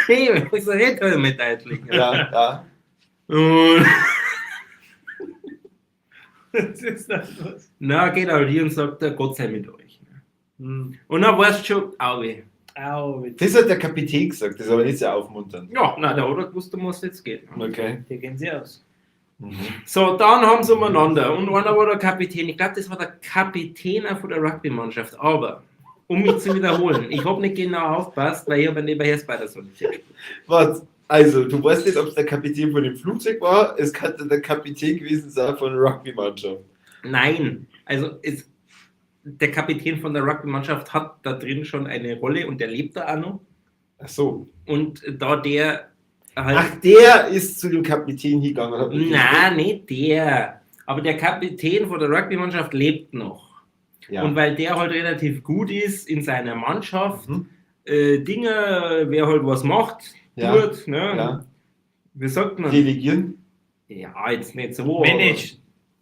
redet. Ich sag, red halt mit deutlich. Ja, ja. Und Was ist das los? na, geht er halt hin und sagt, Gott sei mit euch. Hm. Und dann weißt du schon, Auge. Au, bitte. Das hat der Kapitän gesagt, das ist aber nicht sehr aufmunternd. Ja, nein, der hat er gewusst, um was es jetzt geht. Okay. Der kennt sie aus. Mhm. So, dann haben sie umeinander. Und einer war der Kapitän. Ich glaube, das war der Kapitän auch von der Rugby-Mannschaft. Aber, um mich zu wiederholen, ich habe nicht genau aufgepasst, weil ich habe nebenher Spider-Solitär gespielt. Warte, also, du weißt nicht, ob es der Kapitän von dem Flugzeug war, es kann der Kapitän gewesen sein von der Rugby-Mannschaft. Nein, also es, der Kapitän von der Rugby-Mannschaft hat da drin schon eine Rolle und der lebt da auch noch. Ach so. Und da der halt. Ach, der ist zu dem Kapitän hingegangen. und hat mit dem Nein, nicht der. Aber der Kapitän von der Rugby-Mannschaft lebt noch. Ja. Und weil der halt relativ gut ist in seiner Mannschaft, Mhm. Dinge, wer halt was macht, Ja. tut, ne? Ja. Wie sagt man? Delegieren. Ja, jetzt nicht so. aber Managen.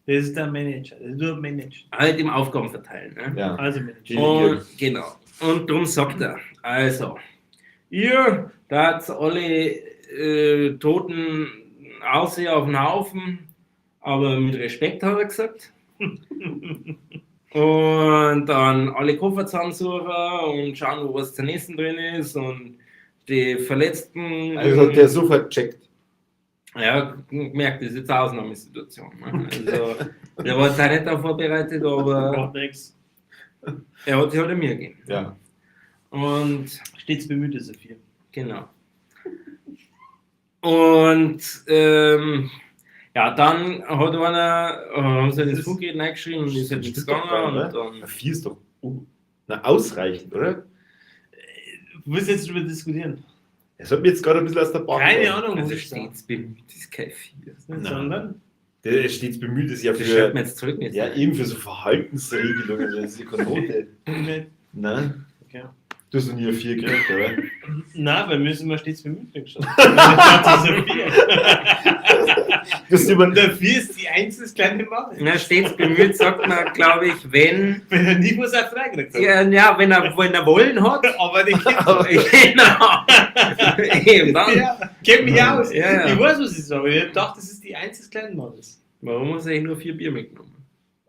Das ist der Manager. Das ist nur Managen. Halt im Aufgaben verteilen. Ne? Ja. Also Managen. Delegieren. Und, genau. Und darum sagt er, also, ihr da alle Toten aussehen auf den Haufen, aber mit Respekt, hat er gesagt. Und dann alle Koffer zusammensuchen und schauen, wo was zu essen drin ist und die Verletzten. Also hat der sofort gecheckt. Ja, gemerkt, das ist jetzt eine Ausnahmesituation. Ne? Also, der war jetzt auch nicht darauf vorbereitet, aber Macht nichts. er hat sich halt mir gegeben. Ja. Und Stets bemüht ist er viel. genau. Und ja, dann hat einer, haben sie das Funkgerät reingeschrieben und ist halt nichts Stimmt doch gegangen. gar nicht, Und dann, Vier ist doch na, ausreichend, oder? Du willst jetzt drüber diskutieren. Das hat mir jetzt gerade ein bisschen aus der Bahn. Keine geworfen. Ahnung, also muss ich sagen. stets bemüht, ist kein Vier. Nein. Sondern Der stets bemüht ist ja Das schreibt für, mir jetzt zurück. Nicht. ja, eben für so Verhaltensregelungen. Das ist ja keine Note. nicht. Nein. Okay. Du hast noch nie eine 4 gekriegt, oder? Nein, bei mir ist immer stets bemüht gestanden. Das ist eine Vier. Du hast immer, Und der Vier ist die Eins des kleinen Mannes. Na, stets bemüht, sagt man, glaube ich, wenn, Wenn er nie was auch freikriegt hat. ja, ja, wenn er wollen hat. Aber die Kinder. Genau. Eben dann. Ja, kenn mich aus. Ja, ja. Ich weiß, was ich sage. Ich dachte, das ist die Eins des kleinen Mannes. Warum hast du eigentlich nur 4 Bier mitgenommen?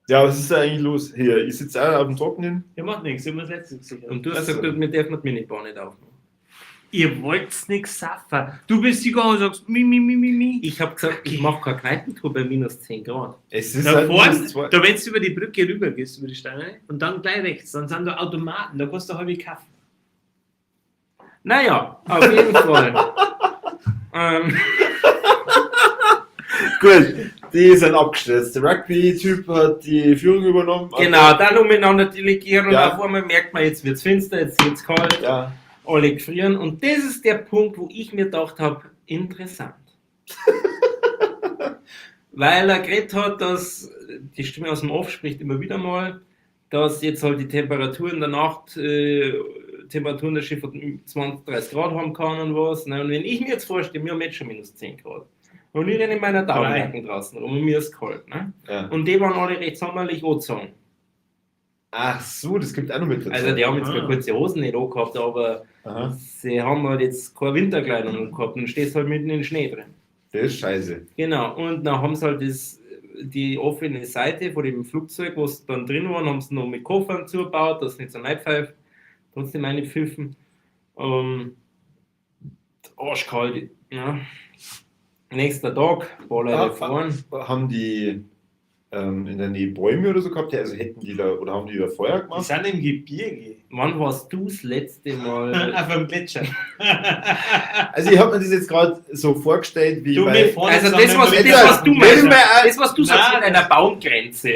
ja, was ist da eigentlich los? Hier, ich sitze auch auf dem Trockenen. Ja, macht nichts. Ich habe das letzte gesichert. Und du hast Ach so. gesagt, wir dürfen die Minibar nicht aufmachen. Ihr wollt's nix saffen. Du bist gegangen und sagst, mi, mi, mi, mi, mi. Ich habe gesagt, ich mache keine Kneipentour bei minus 10 Grad. Es ist Da halt vorne, minus zwei. da wenn du über die Brücke rüber gehst, über die Steine, und dann gleich rechts, dann sind da Automaten, da kostet eine halbe Kaffee. Naja, auf jeden Fall. Gut, die sind abgestürzt. Der Rugby-Typ hat die Führung übernommen. Genau, dann umeinander delegieren und Ja. auf einmal merkt man, jetzt wird's finster, jetzt wird's kalt, Ja. alle gefrieren. Und das ist der Punkt, wo ich mir gedacht habe, interessant. Weil er geredet hat, dass die Stimme aus dem Off spricht immer wieder mal, dass jetzt halt die Temperatur in der Nacht, Temperaturen der Schiffe 20, 30 Grad haben kann und was. Ne? Und wenn ich mir jetzt vorstelle, wir haben jetzt schon minus 10 Grad. Und ich renne in meiner Daunenjacken draußen rum und mir ist kalt. Ne? Ja. Und die waren alle recht sommerlich angezogen. Ach so, das gibt auch noch mit dazu. Also die haben jetzt Ah. keine kurze Hosen nicht angehabt, aber Aha, sie haben halt jetzt keine Winterkleidung angehabt und stehst halt mitten in den Schnee drin. das ist scheiße. Genau, und dann haben sie halt das, die offene Seite von dem Flugzeug, wo sie dann drin waren, haben sie noch mit Koffern zugebaut, dass es nicht so reinpfeift. Trotzdem eine pfiffen. Arschkalt, ja. Nächster Tag, war leider Ah, fahren. Haben die in der Nähe Bäume oder so gehabt? Ja, also hätten die da, oder haben die da Feuer Die gemacht? sind im Gebirge. Wann warst du das letzte Mal? Auf einem Gletscher. Also ich habe mir das jetzt gerade so vorgestellt, wie Du, bei... wir fahren Also jetzt das, an was, einem das, was du Wenn meinst, wir- das, was du sagst Nein. mit einer Baumgrenze.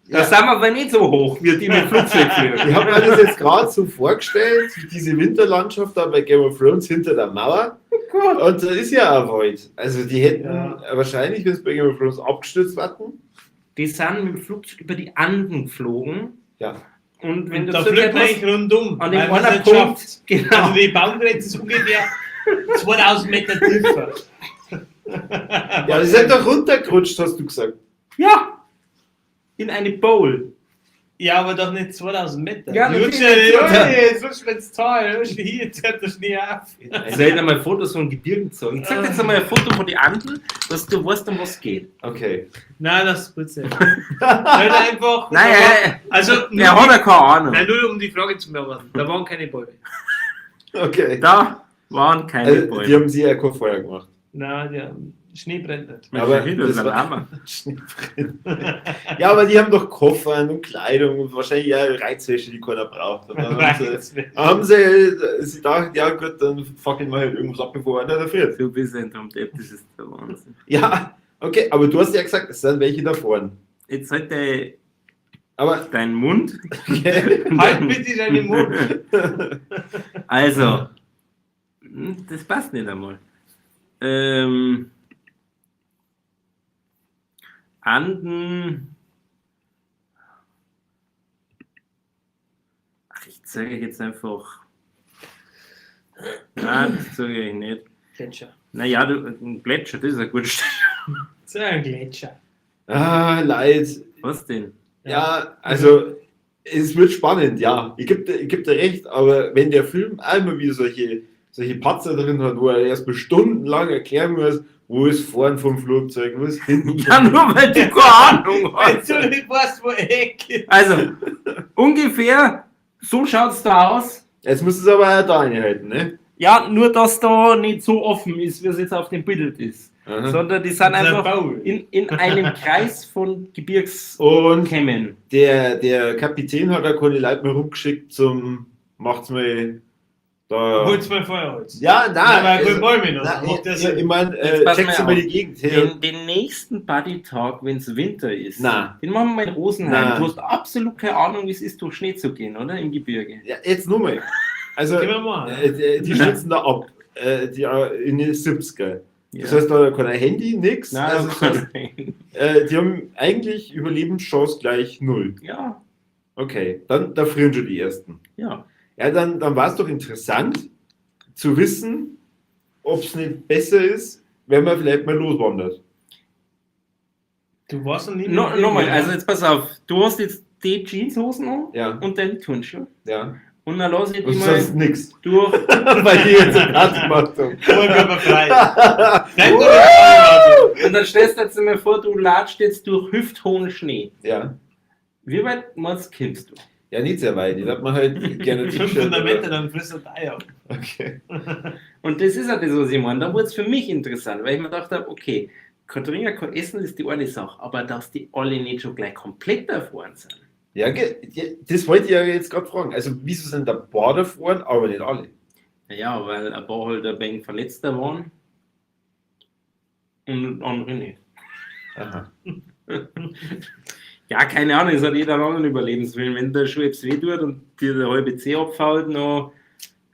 Da Ja. sind wir aber nicht so hoch, wie die mit dem Flugzeug fliegen. Ich habe mir das jetzt gerade so vorgestellt, wie diese Winterlandschaft da bei Game of Thrones hinter der Mauer. Oh Und da ist ja ein Wald. Also die hätten Ja. wahrscheinlich, wenn es bei Game of Thrones abgestürzt wären. Die sind mit dem Flugzeug über die Anden geflogen. Ja. Und wenn Und du da zugehört fliegt man hast, eigentlich rundum. an dem weil man's einen nicht Punkt, schafft. genau. Also die Baumgrenze ist ungefähr 2000 Meter tiefer. Ja, die sind doch runtergerutscht, hast du gesagt. Ja! In eine Bowl. Ja, aber doch nicht 2000 Meter. Ja, Die natürlich rutschen ja nicht. nicht. Jetzt rutschen wir ins Tal, rutschen hier, jetzt hört der Schnee auf. Soll ich dir mal Fotos von Gebirgen zeigen? Ich zeig dir jetzt einmal ein Foto von den Anden, dass du weißt, um was es geht. Okay. Nein, das ist Blödsinn. Halt einfach. Nein, Also, nur, er hat ja keine Ahnung. nein, nur um die Frage zu beantworten. Da waren keine Bäume. Okay. Da waren keine Also, Bäume. die haben sie ja kein Feuer gemacht. Nein, der Schnee brennt nicht. Aber das das war war- Ja, aber die haben doch Koffer und Kleidung und wahrscheinlich ja Reizwäsche, die keiner braucht. Und dann haben sie, sie gedacht, ja gut, dann fackeln wir halt irgendwas ab, bevor einer da friert. Du bist ein Trompeter, das ist der Wahnsinn. Ja, okay, aber du hast ja gesagt, es sind welche da vorne. Jetzt halt dein, Aber dein Mund. okay. Halt bitte deinen Mund. Also, das passt nicht einmal. Anden. Ach, ich zeige euch jetzt einfach. Nein, das zeige ich euch nicht. Gletscher. Naja, du, ein Gletscher, das ist ein guter Stich. Das ist ein Gletscher. Ah, leid. Was denn? Ja, also es wird spannend, ja. Ich geb dir recht, aber wenn der Film einmal wieder solche Patzer drin hat, wo er erst mal stundenlang erklären muss, wo ist vorn vom Flugzeug, wo ist hinten. Ja, nur weil du keine Ahnung Wenn hast. du nicht weißt, wo Eck ist. Also, ungefähr so schaut es da aus. Jetzt musst du es aber auch da einhalten, ne? Ja, nur dass da nicht so offen ist, wie es jetzt auf dem Bild ist. Aha. Sondern die sind Das ist ein einfach Baum. in einem Kreis von Gebirgskämmen. Und der Kapitän hat auch keine Leute mehr rumgeschickt zum macht's mal da. Hol's mal Feuerholz. Ja, nein. Nein, aber also, Bäume noch. nein, Macht das ich, ich Sinn. meine, Jetzt pass checkt mal mal auf. die Gegend her. Den nächsten Buddy Talk, wenn es Winter ist, Nein. den machen wir in Rosenheim. Nein. Du hast absolut keine Ahnung, wie es ist, durch Schnee zu gehen, oder? Im Gebirge. Ja, jetzt nur mal. Also, Gehen wir mal. die stürzen da ab, die, in den 70er. Das heißt, da hat kein Handy, nix. Nein, also, das heißt, die haben eigentlich Überlebenschance gleich null. ja, Okay, dann da frieren schon die ersten. ja. Ja, dann war es doch interessant zu wissen, ob es nicht besser ist, wenn man vielleicht mal loswandert. Du warst noch nie. Nochmal, also jetzt pass auf. Du hast jetzt die Jeanshosen an Ja, und deine Turnschuhe. ja. Und dann lass ich Und dich mal sonst nix. durch. Weil die jetzt eine Party gemacht haben. Oberkörperfrei. Bleib doch nicht Und dann stellst du dir jetzt mal vor, du latscht jetzt durch hüfthohen Schnee. Ja. Wie weit meinst du, kommst du? Ja, nicht sehr weit. Ich hab mir halt gerne 500 T-Shirt. Meter, oder- dann frisst er Eier. Okay. Und das ist ja das, was ich meine. Da wurde es für mich interessant, weil ich mir gedacht habe, okay, kein Trinken, kein Essen ist die eine Sache, aber dass die alle nicht schon gleich komplett erfroren sind. Ja, ja, das wollte ich ja jetzt gerade fragen. Also, wieso sind da ein paar erfroren, aber nicht alle? Naja, weil ein paar halt ein wenig verletzter waren und andere nicht. Aha. Ja, keine Ahnung, es hat jeder einen anderen Überlebenswillen. Wenn der schon etwas weh tut und dir der halbe Zeh abfällt, dann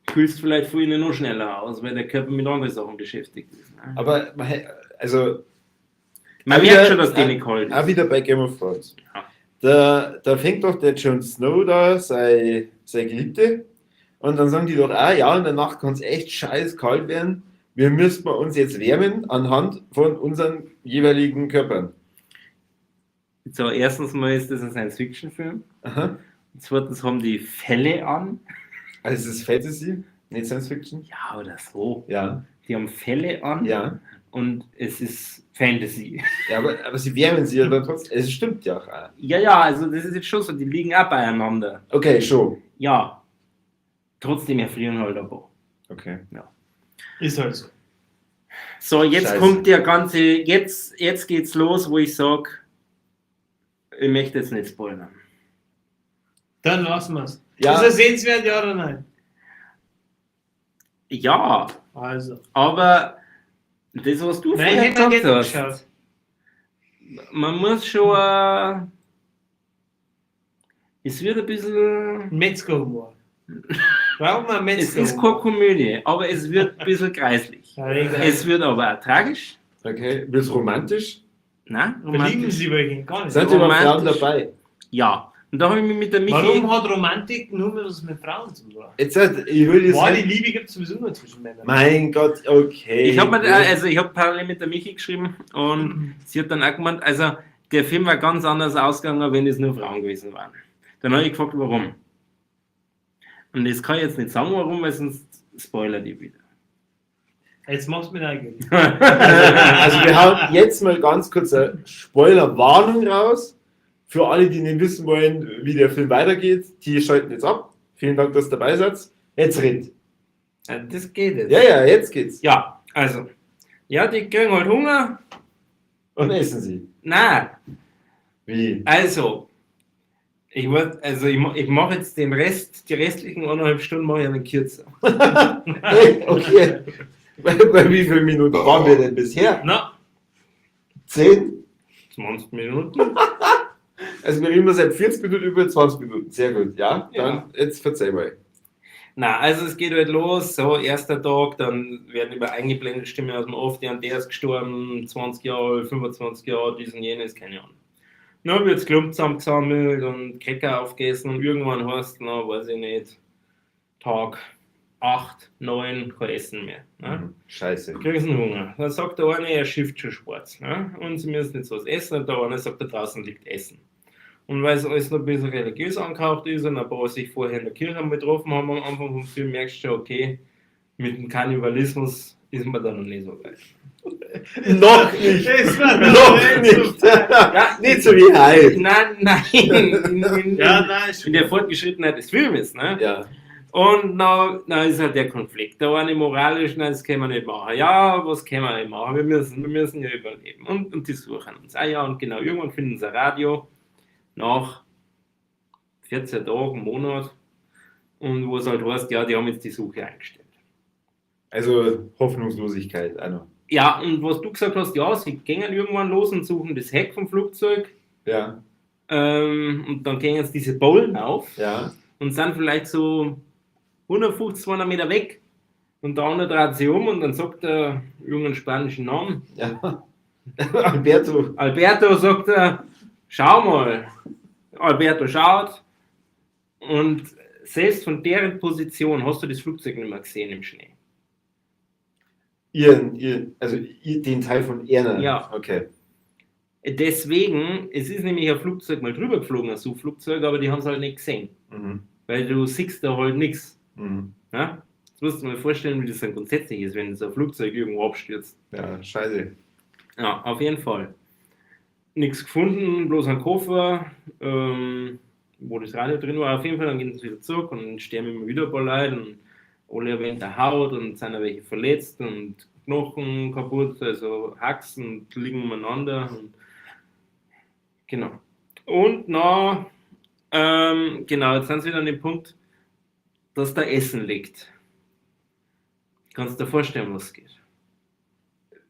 kühlst du vielleicht von innen noch schneller aus, weil der Körper mit anderen Sachen beschäftigt ist. Ne? Aber, also, Man auch merkt wieder- schon, dass die nicht kalt auch ist. wieder bei Game of Thrones. Ja. Da fängt doch der Jon Snow da seine Geliebte und dann sagen die doch, ah ja, in der Nacht kann es echt scheiß kalt werden. Wir müssen uns jetzt wärmen anhand von unseren jeweiligen Körpern. So, erstens mal ist das ein Science-Fiction-Film. Aha. Und zweitens haben die Felle an. Also es ist Fantasy, nicht Science Fiction. Ja, oder so. Ja, Die haben Felle an ja. und es ist Fantasy. Ja, aber sie wärmen sich ja dann trotzdem. Es stimmt ja auch. Ja, ja, also das ist jetzt schon so, die liegen auch beieinander. Okay, schon. Ja. Trotzdem erfrieren halt ein paar. Okay. Ist halt so. So, jetzt Scheiße. kommt der ganze, jetzt geht's los, wo ich sag, ich möchte jetzt nicht spoilern. Dann lassen wir es. Ja. Ist er sehenswert, ja oder nein? Ja, Also. aber das, was du Nein, ich vorher hätte gesagt gerne hast, geschaut. man muss schon, es wird ein bisschen, Metzgerhumor. Warum ein es Metzgerhumor? ist keine Komödie, aber es wird ein bisschen kreislich. Ja, egal. Es wird aber auch tragisch. Okay. Wird's romantisch? Nein, Verlieben romantisch. sie welche gar nicht. Sind die überhaupt Frauen Romantisch. dabei? Ja, und da habe ich mich mit der Michi. Warum hat Romantik nur mehr was mit Frauen zu tun? Jetzt, halt, ich will jetzt. Wahre Liebe gibt es sowieso nur zwischen Männern. Mein Gott, okay. Ich habe also ich habe parallel mit der Michi geschrieben und sie hat dann auch gemeint, also der Film war ganz anders ausgegangen, wenn es nur Frauen gewesen waren. Dann habe ich gefragt, warum. Und das kann ich jetzt nicht sagen, warum, weil sonst spoilert ich wieder. Jetzt machst du mir neugierig. Also wir hauen jetzt mal ganz kurz eine Spoilerwarnung raus. Für alle, die nicht wissen wollen, wie der Film weitergeht, die schalten jetzt ab. Vielen Dank, dass ihr dabei seid. Jetzt redet. Ja, das geht jetzt. Ja, ja, jetzt geht's. Ja, also. Ja, die kriegen halt Hunger. Und essen sie. Nein, Wie? also. Ich, wollt, also ich, ich mache jetzt den Rest, die restlichen 1,5 Stunden mache ich einen kürzer. Hey, okay. Bei wie vielen Minuten waren wir denn bisher? Na, 10? 20 Minuten. Also wir reden seit 40 Minuten über 20 Minuten. Sehr gut, ja? Ja. Dann jetzt verzeih mal. Na, also es geht halt los, so erster Tag, dann werden über eingeblendet Stimmen aus dem Off, der und der ist gestorben, 20 Jahre, 25 Jahre, dies und jenes, keine Ahnung. Dann wird's Klump zusammengesammelt und Cracker aufgegessen und irgendwann heißt na, weiß ich nicht, Tag 8, 9 kein Essen mehr. Ne? Scheiße. Kriegen sie einen Hunger. Dann sagt der eine, er schifft schon schwarz. Ne? Und sie müssen jetzt was essen. Und der eine sagt, da draußen liegt Essen. Und weil es alles noch ein bisschen religiös angehaucht ist und ein paar sich vorher in der Kirche einmal getroffen haben am Anfang vom Film, merkst du schon, okay, mit dem Kannibalismus ist man da noch nicht so weit. Noch nicht. Es war Noch nicht. Ja, Nicht so wie heute. Nein, nein. In, Ja, nein, ist in der Fortgeschrittenheit des Filmes, ne? Ja. Und na ist halt der Konflikt. Da war nicht moralisch, nein, das können wir nicht machen. Ja, was können wir nicht machen? Wir müssen ja überleben. Und die suchen uns. Ah ja, und genau, irgendwann finden sie ein Radio nach 14 Tagen, Monat. Und wo es halt heißt, ja, die haben jetzt die Suche eingestellt. Also Hoffnungslosigkeit, auch noch. Ja, und was du gesagt hast, ja, sie gingen irgendwann los und suchen das Heck vom Flugzeug. Ja, Und dann gehen jetzt diese Bowlen auf. ja. Und sind vielleicht so 150, 200 Meter weg. Und der andere dreht sich um und dann sagt er irgendeinen spanischen Namen. Ja. Alberto. Alberto sagt er, schau mal. Alberto schaut. Und selbst von deren Position hast du das Flugzeug nicht mehr gesehen im Schnee. Also den Teil von Erna. Ja. Okay. Deswegen, es ist nämlich ein Flugzeug mal drüber geflogen, ein Suchflugzeug, aber die haben es halt nicht gesehen. Weil du siehst da halt nichts. Ja? Jetzt musst du dir mal vorstellen, wie das dann grundsätzlich ist, wenn so ein Flugzeug irgendwo abstürzt. Ja, scheiße. Ja, auf jeden Fall. Nichts gefunden, bloß ein Koffer, wo das Radio drin war. Auf jeden Fall, dann gehen sie wieder zurück und dann sterben immer wieder ein paar Leute und alle erwähnt der Haut und sind auch welche verletzt und Knochen kaputt, also Haxen und liegen umeinander. Und genau. Und na, genau, jetzt sind sie wieder an dem Punkt, dass da Essen liegt. Kannst du dir vorstellen, was geht?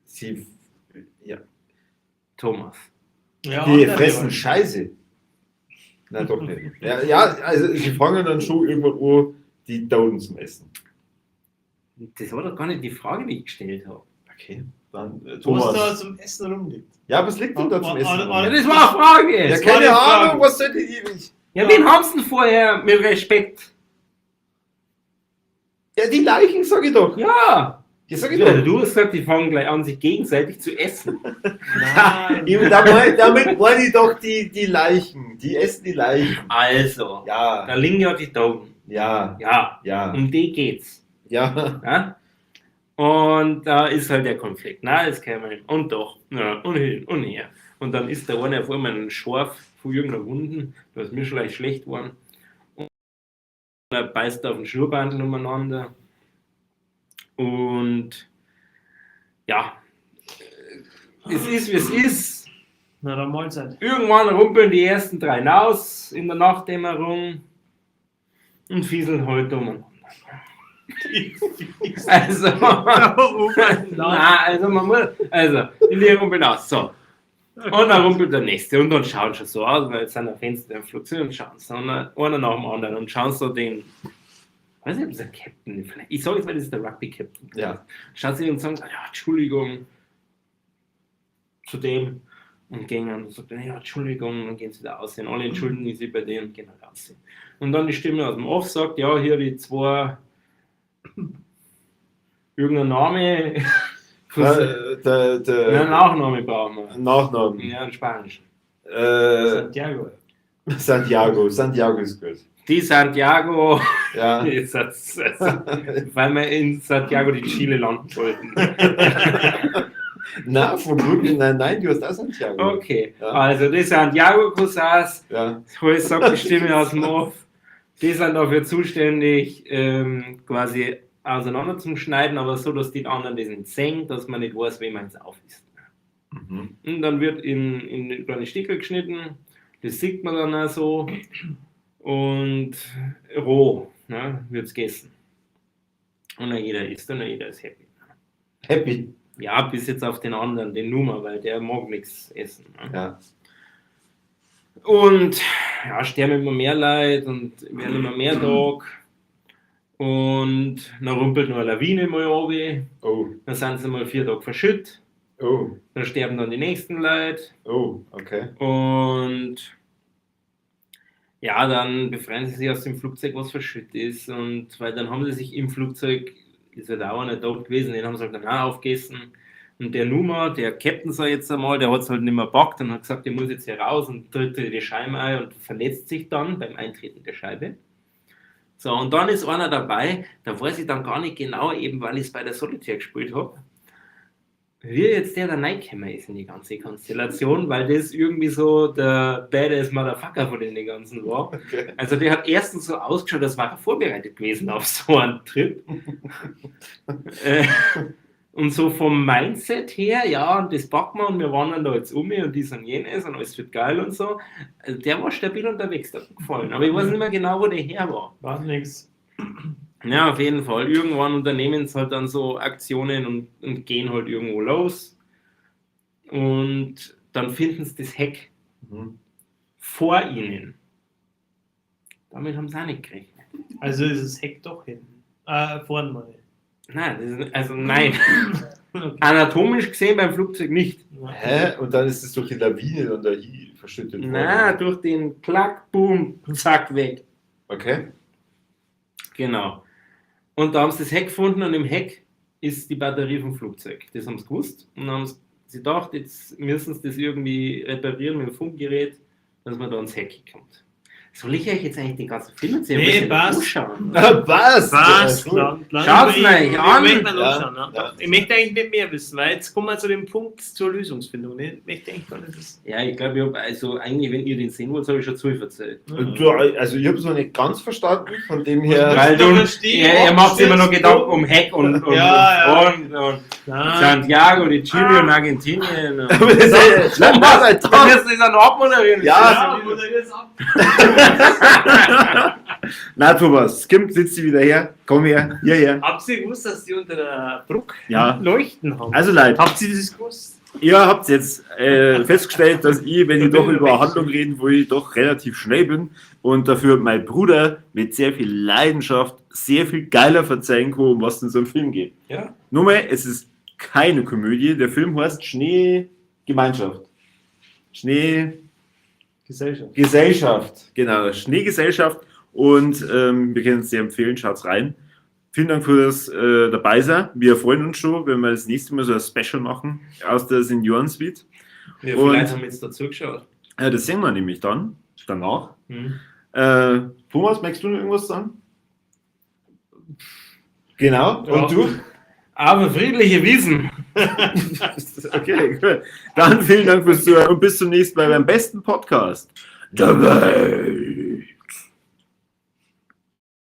Sie, ja. Thomas. Ja, Die andere fressen halt. Scheiße. Nein, doch nicht. Ja, ja, also sie fangen dann schon irgendwann an, die Toten zum Essen. Das war doch gar nicht die Frage, die ich gestellt habe. Okay, dann Was da Thomas. zum Essen rumliegt. Ja, was liegt denn da zum Essen? Ja, das war eine Frage. Ja, Das war keine die Frage. Ahnung, was sollte die nicht? Ja, wen haben sie denn vorher mit Respekt? Ja, die Leichen, sag ich doch. Ja. Ja, sag ich Ja, doch. du hast gesagt, die fangen gleich an, sich gegenseitig zu essen. Nein. Eben, damit meine ich doch die Leichen. Die essen die Leichen. Also, Ja, da liegen ja die Toten. ja, Ja, ja, um die geht's. ja. Ja? Und da ist halt der Konflikt. Na, das kann man nicht. Und doch. Ja, und hin und her. Und dann ist der eine auf einmal ein Schorf von irgendeiner Wunden, da ist mir schon leicht schlecht geworden. Und er beißt auf den Schnurrbandel umeinander. Und ja, es ist, wie es ist. Na, dann Mahlzeit. Irgendwann rumpeln die ersten drei hinaus in der Nachtdämmerung und fieseln heute umeinander. Also, na, also man muss, also, die liegen rumpeln aus, so. Und dann rumpelt der nächste und dann schauen schon so aus, weil jetzt sind da Fenster im Flugzeug und schauen so, und dann einer nach dem anderen und schauen so den, weiß nicht, ob das ein Captain, vielleicht, ich sage jetzt mal, das ist der Rugby-Captain. Ja. Schaut sich und sagen, ja, Entschuldigung, zu dem und gehen dann und sagt, ja, Entschuldigung, und dann gehen sie da aussehen. Alle entschuldigen sich bei denen und gehen halt aussehen. Und dann die Stimme aus dem Off sagt, ja, hier die zwei, irgendein Name, Der ja, Nachname brauchen wir. Nachnamen. Ja, in Spanisch. Santiago. Santiago. Santiago ist gut. Die Santiago, Ja. Ist das- weil wir in Santiago de Chile landen wollten. Na, von Brooklyn, nein, nein, du hast auch Santiago. Okay, Ja. also die Santiago-Cousins, Ja. heute sagt die Stimme aus dem Off, die sind dafür zuständig, quasi auseinander zu schneiden, aber so, dass die anderen das nicht sehen, dass man nicht weiß, wem eins auf ist. Und dann wird in kleine Stickel geschnitten, das sieht man dann auch so und roh, ne, wird es gegessen. Und dann jeder isst und dann jeder ist happy. Happy. Ja, bis jetzt auf den anderen, den Nummer, weil der mag nichts essen. Ne? Ja. Und ja, sterben immer mehr Leute und werden immer mehr Tag. Und dann rumpelt noch eine Lawine mal runter. Oh, Dann sind sie mal 4 Tage verschüttet. oh, Dann sterben dann die nächsten Leute. oh, okay. Und Ja, dann befreien sie sich aus dem Flugzeug, was verschüttet ist. Und weil dann haben sie sich im Flugzeug, ist ja da auch nicht da gewesen, den haben sie halt dann auch aufgegessen. Und der Numa, der Captain sag ich jetzt einmal, der hat es halt nicht mehr packt und hat gesagt, der muss jetzt hier raus und tritt die Scheibe ein und verletzt sich dann beim Eintreten der Scheibe. So, und dann ist einer dabei, da weiß ich dann gar nicht genau, eben weil ich es bei der Solitär gespielt habe, wie jetzt der da reingekommen ist in die ganze Konstellation, weil das irgendwie so der Badass Motherfucker von den ganzen war. Okay. Also der hat erstens so ausgeschaut, als wäre er vorbereitet gewesen auf so einen Trip. Und so vom Mindset her, ja, und das packen wir und wir wandern da jetzt um und dies und jenes und alles wird geil und so. Also der war stabil unterwegs, der hat mir gefallen. Aber ich weiß nicht mehr genau, wo der her war. War nix. Ja, auf jeden Fall. Irgendwann unternehmen sie halt dann so Aktionen und gehen halt irgendwo los. Und dann finden sie das Heck vor ihnen. Damit haben sie auch nicht gerechnet. Also ist das Heck doch hinten. Vorne mal. Nein, das ist, also nein. Okay. Anatomisch gesehen beim Flugzeug nicht. Hä? Und dann ist es durch die Lawine dann da hier verschüttet worden. Na, durch den Klack, Boom, zack, weg. Okay. Genau. Und da haben sie das Heck gefunden und im Heck ist die Batterie vom Flugzeug. Das haben sie gewusst und dann haben sie gedacht, jetzt müssen sie das irgendwie reparieren mit dem Funkgerät, dass man da ans Heck kommt. Soll ich euch jetzt eigentlich den ganzen Film erzählen? Nee, Muss ich passt. anschauen? Was? Was? Ja, cool. Schaut's euch an. Ich möchte mal Ja, anschauen, ja. ja. Ich möchte eigentlich nicht mehr wissen, weil jetzt kommen wir zu dem Punkt zur Lösungsfindung. Ne? Ich möchte eigentlich gar nicht wissen. Ja, ich glaube, ich hab, also eigentlich, wenn ihr den sehen wollt, habe ich schon zu viel erzählt. Und du, also ich habe es noch nicht ganz verstanden, von dem her. Weil du, verstehe, er macht sich immer noch ob das Gedanken um Heck und Ja, und, und Nein. Santiago, die Chile und Argentinien. Und Aber das ist ja- Thomas, Nein, wir müssen das dann abmoderieren. Ja. Ja, moderier's ab. Na, Thomas, Kim, sitzt sie wieder her. Komm her, hierher. Habt ihr gewusst, dass die unter der Brücke Ja. Leuchten haben? Also Leute, Habt ihr das gewusst? ihr habt jetzt festgestellt, dass ich, wenn ich Da doch bin ich über weg. Handlung reden will, doch relativ schnell bin und dafür mein Bruder mit sehr viel Leidenschaft sehr viel geiler verzeihen kann, um was in so einem Film geht. Ja. Nur mal, es ist keine Komödie. Der Film heißt Schneegemeinschaft. Gesellschaft. Schneegesellschaft. Genau, Schneegesellschaft. Und wir können es sehr empfehlen, schaut's rein. Vielen Dank für das Dabeisein. Wir freuen uns schon, wenn wir das nächste Mal so ein Special machen aus der Senioren-Suite. Ja, Und- vielleicht haben wir jetzt dazu geschaut. Ja, das sehen wir nämlich dann, danach. Hm. Thomas, möchtest du noch irgendwas sagen? Genau, Ja. und du? Aber friedliche Wiesen. Okay, cool. Dann vielen Dank fürs Zuhören und bis zum nächsten Mal beim besten Podcast der Welt.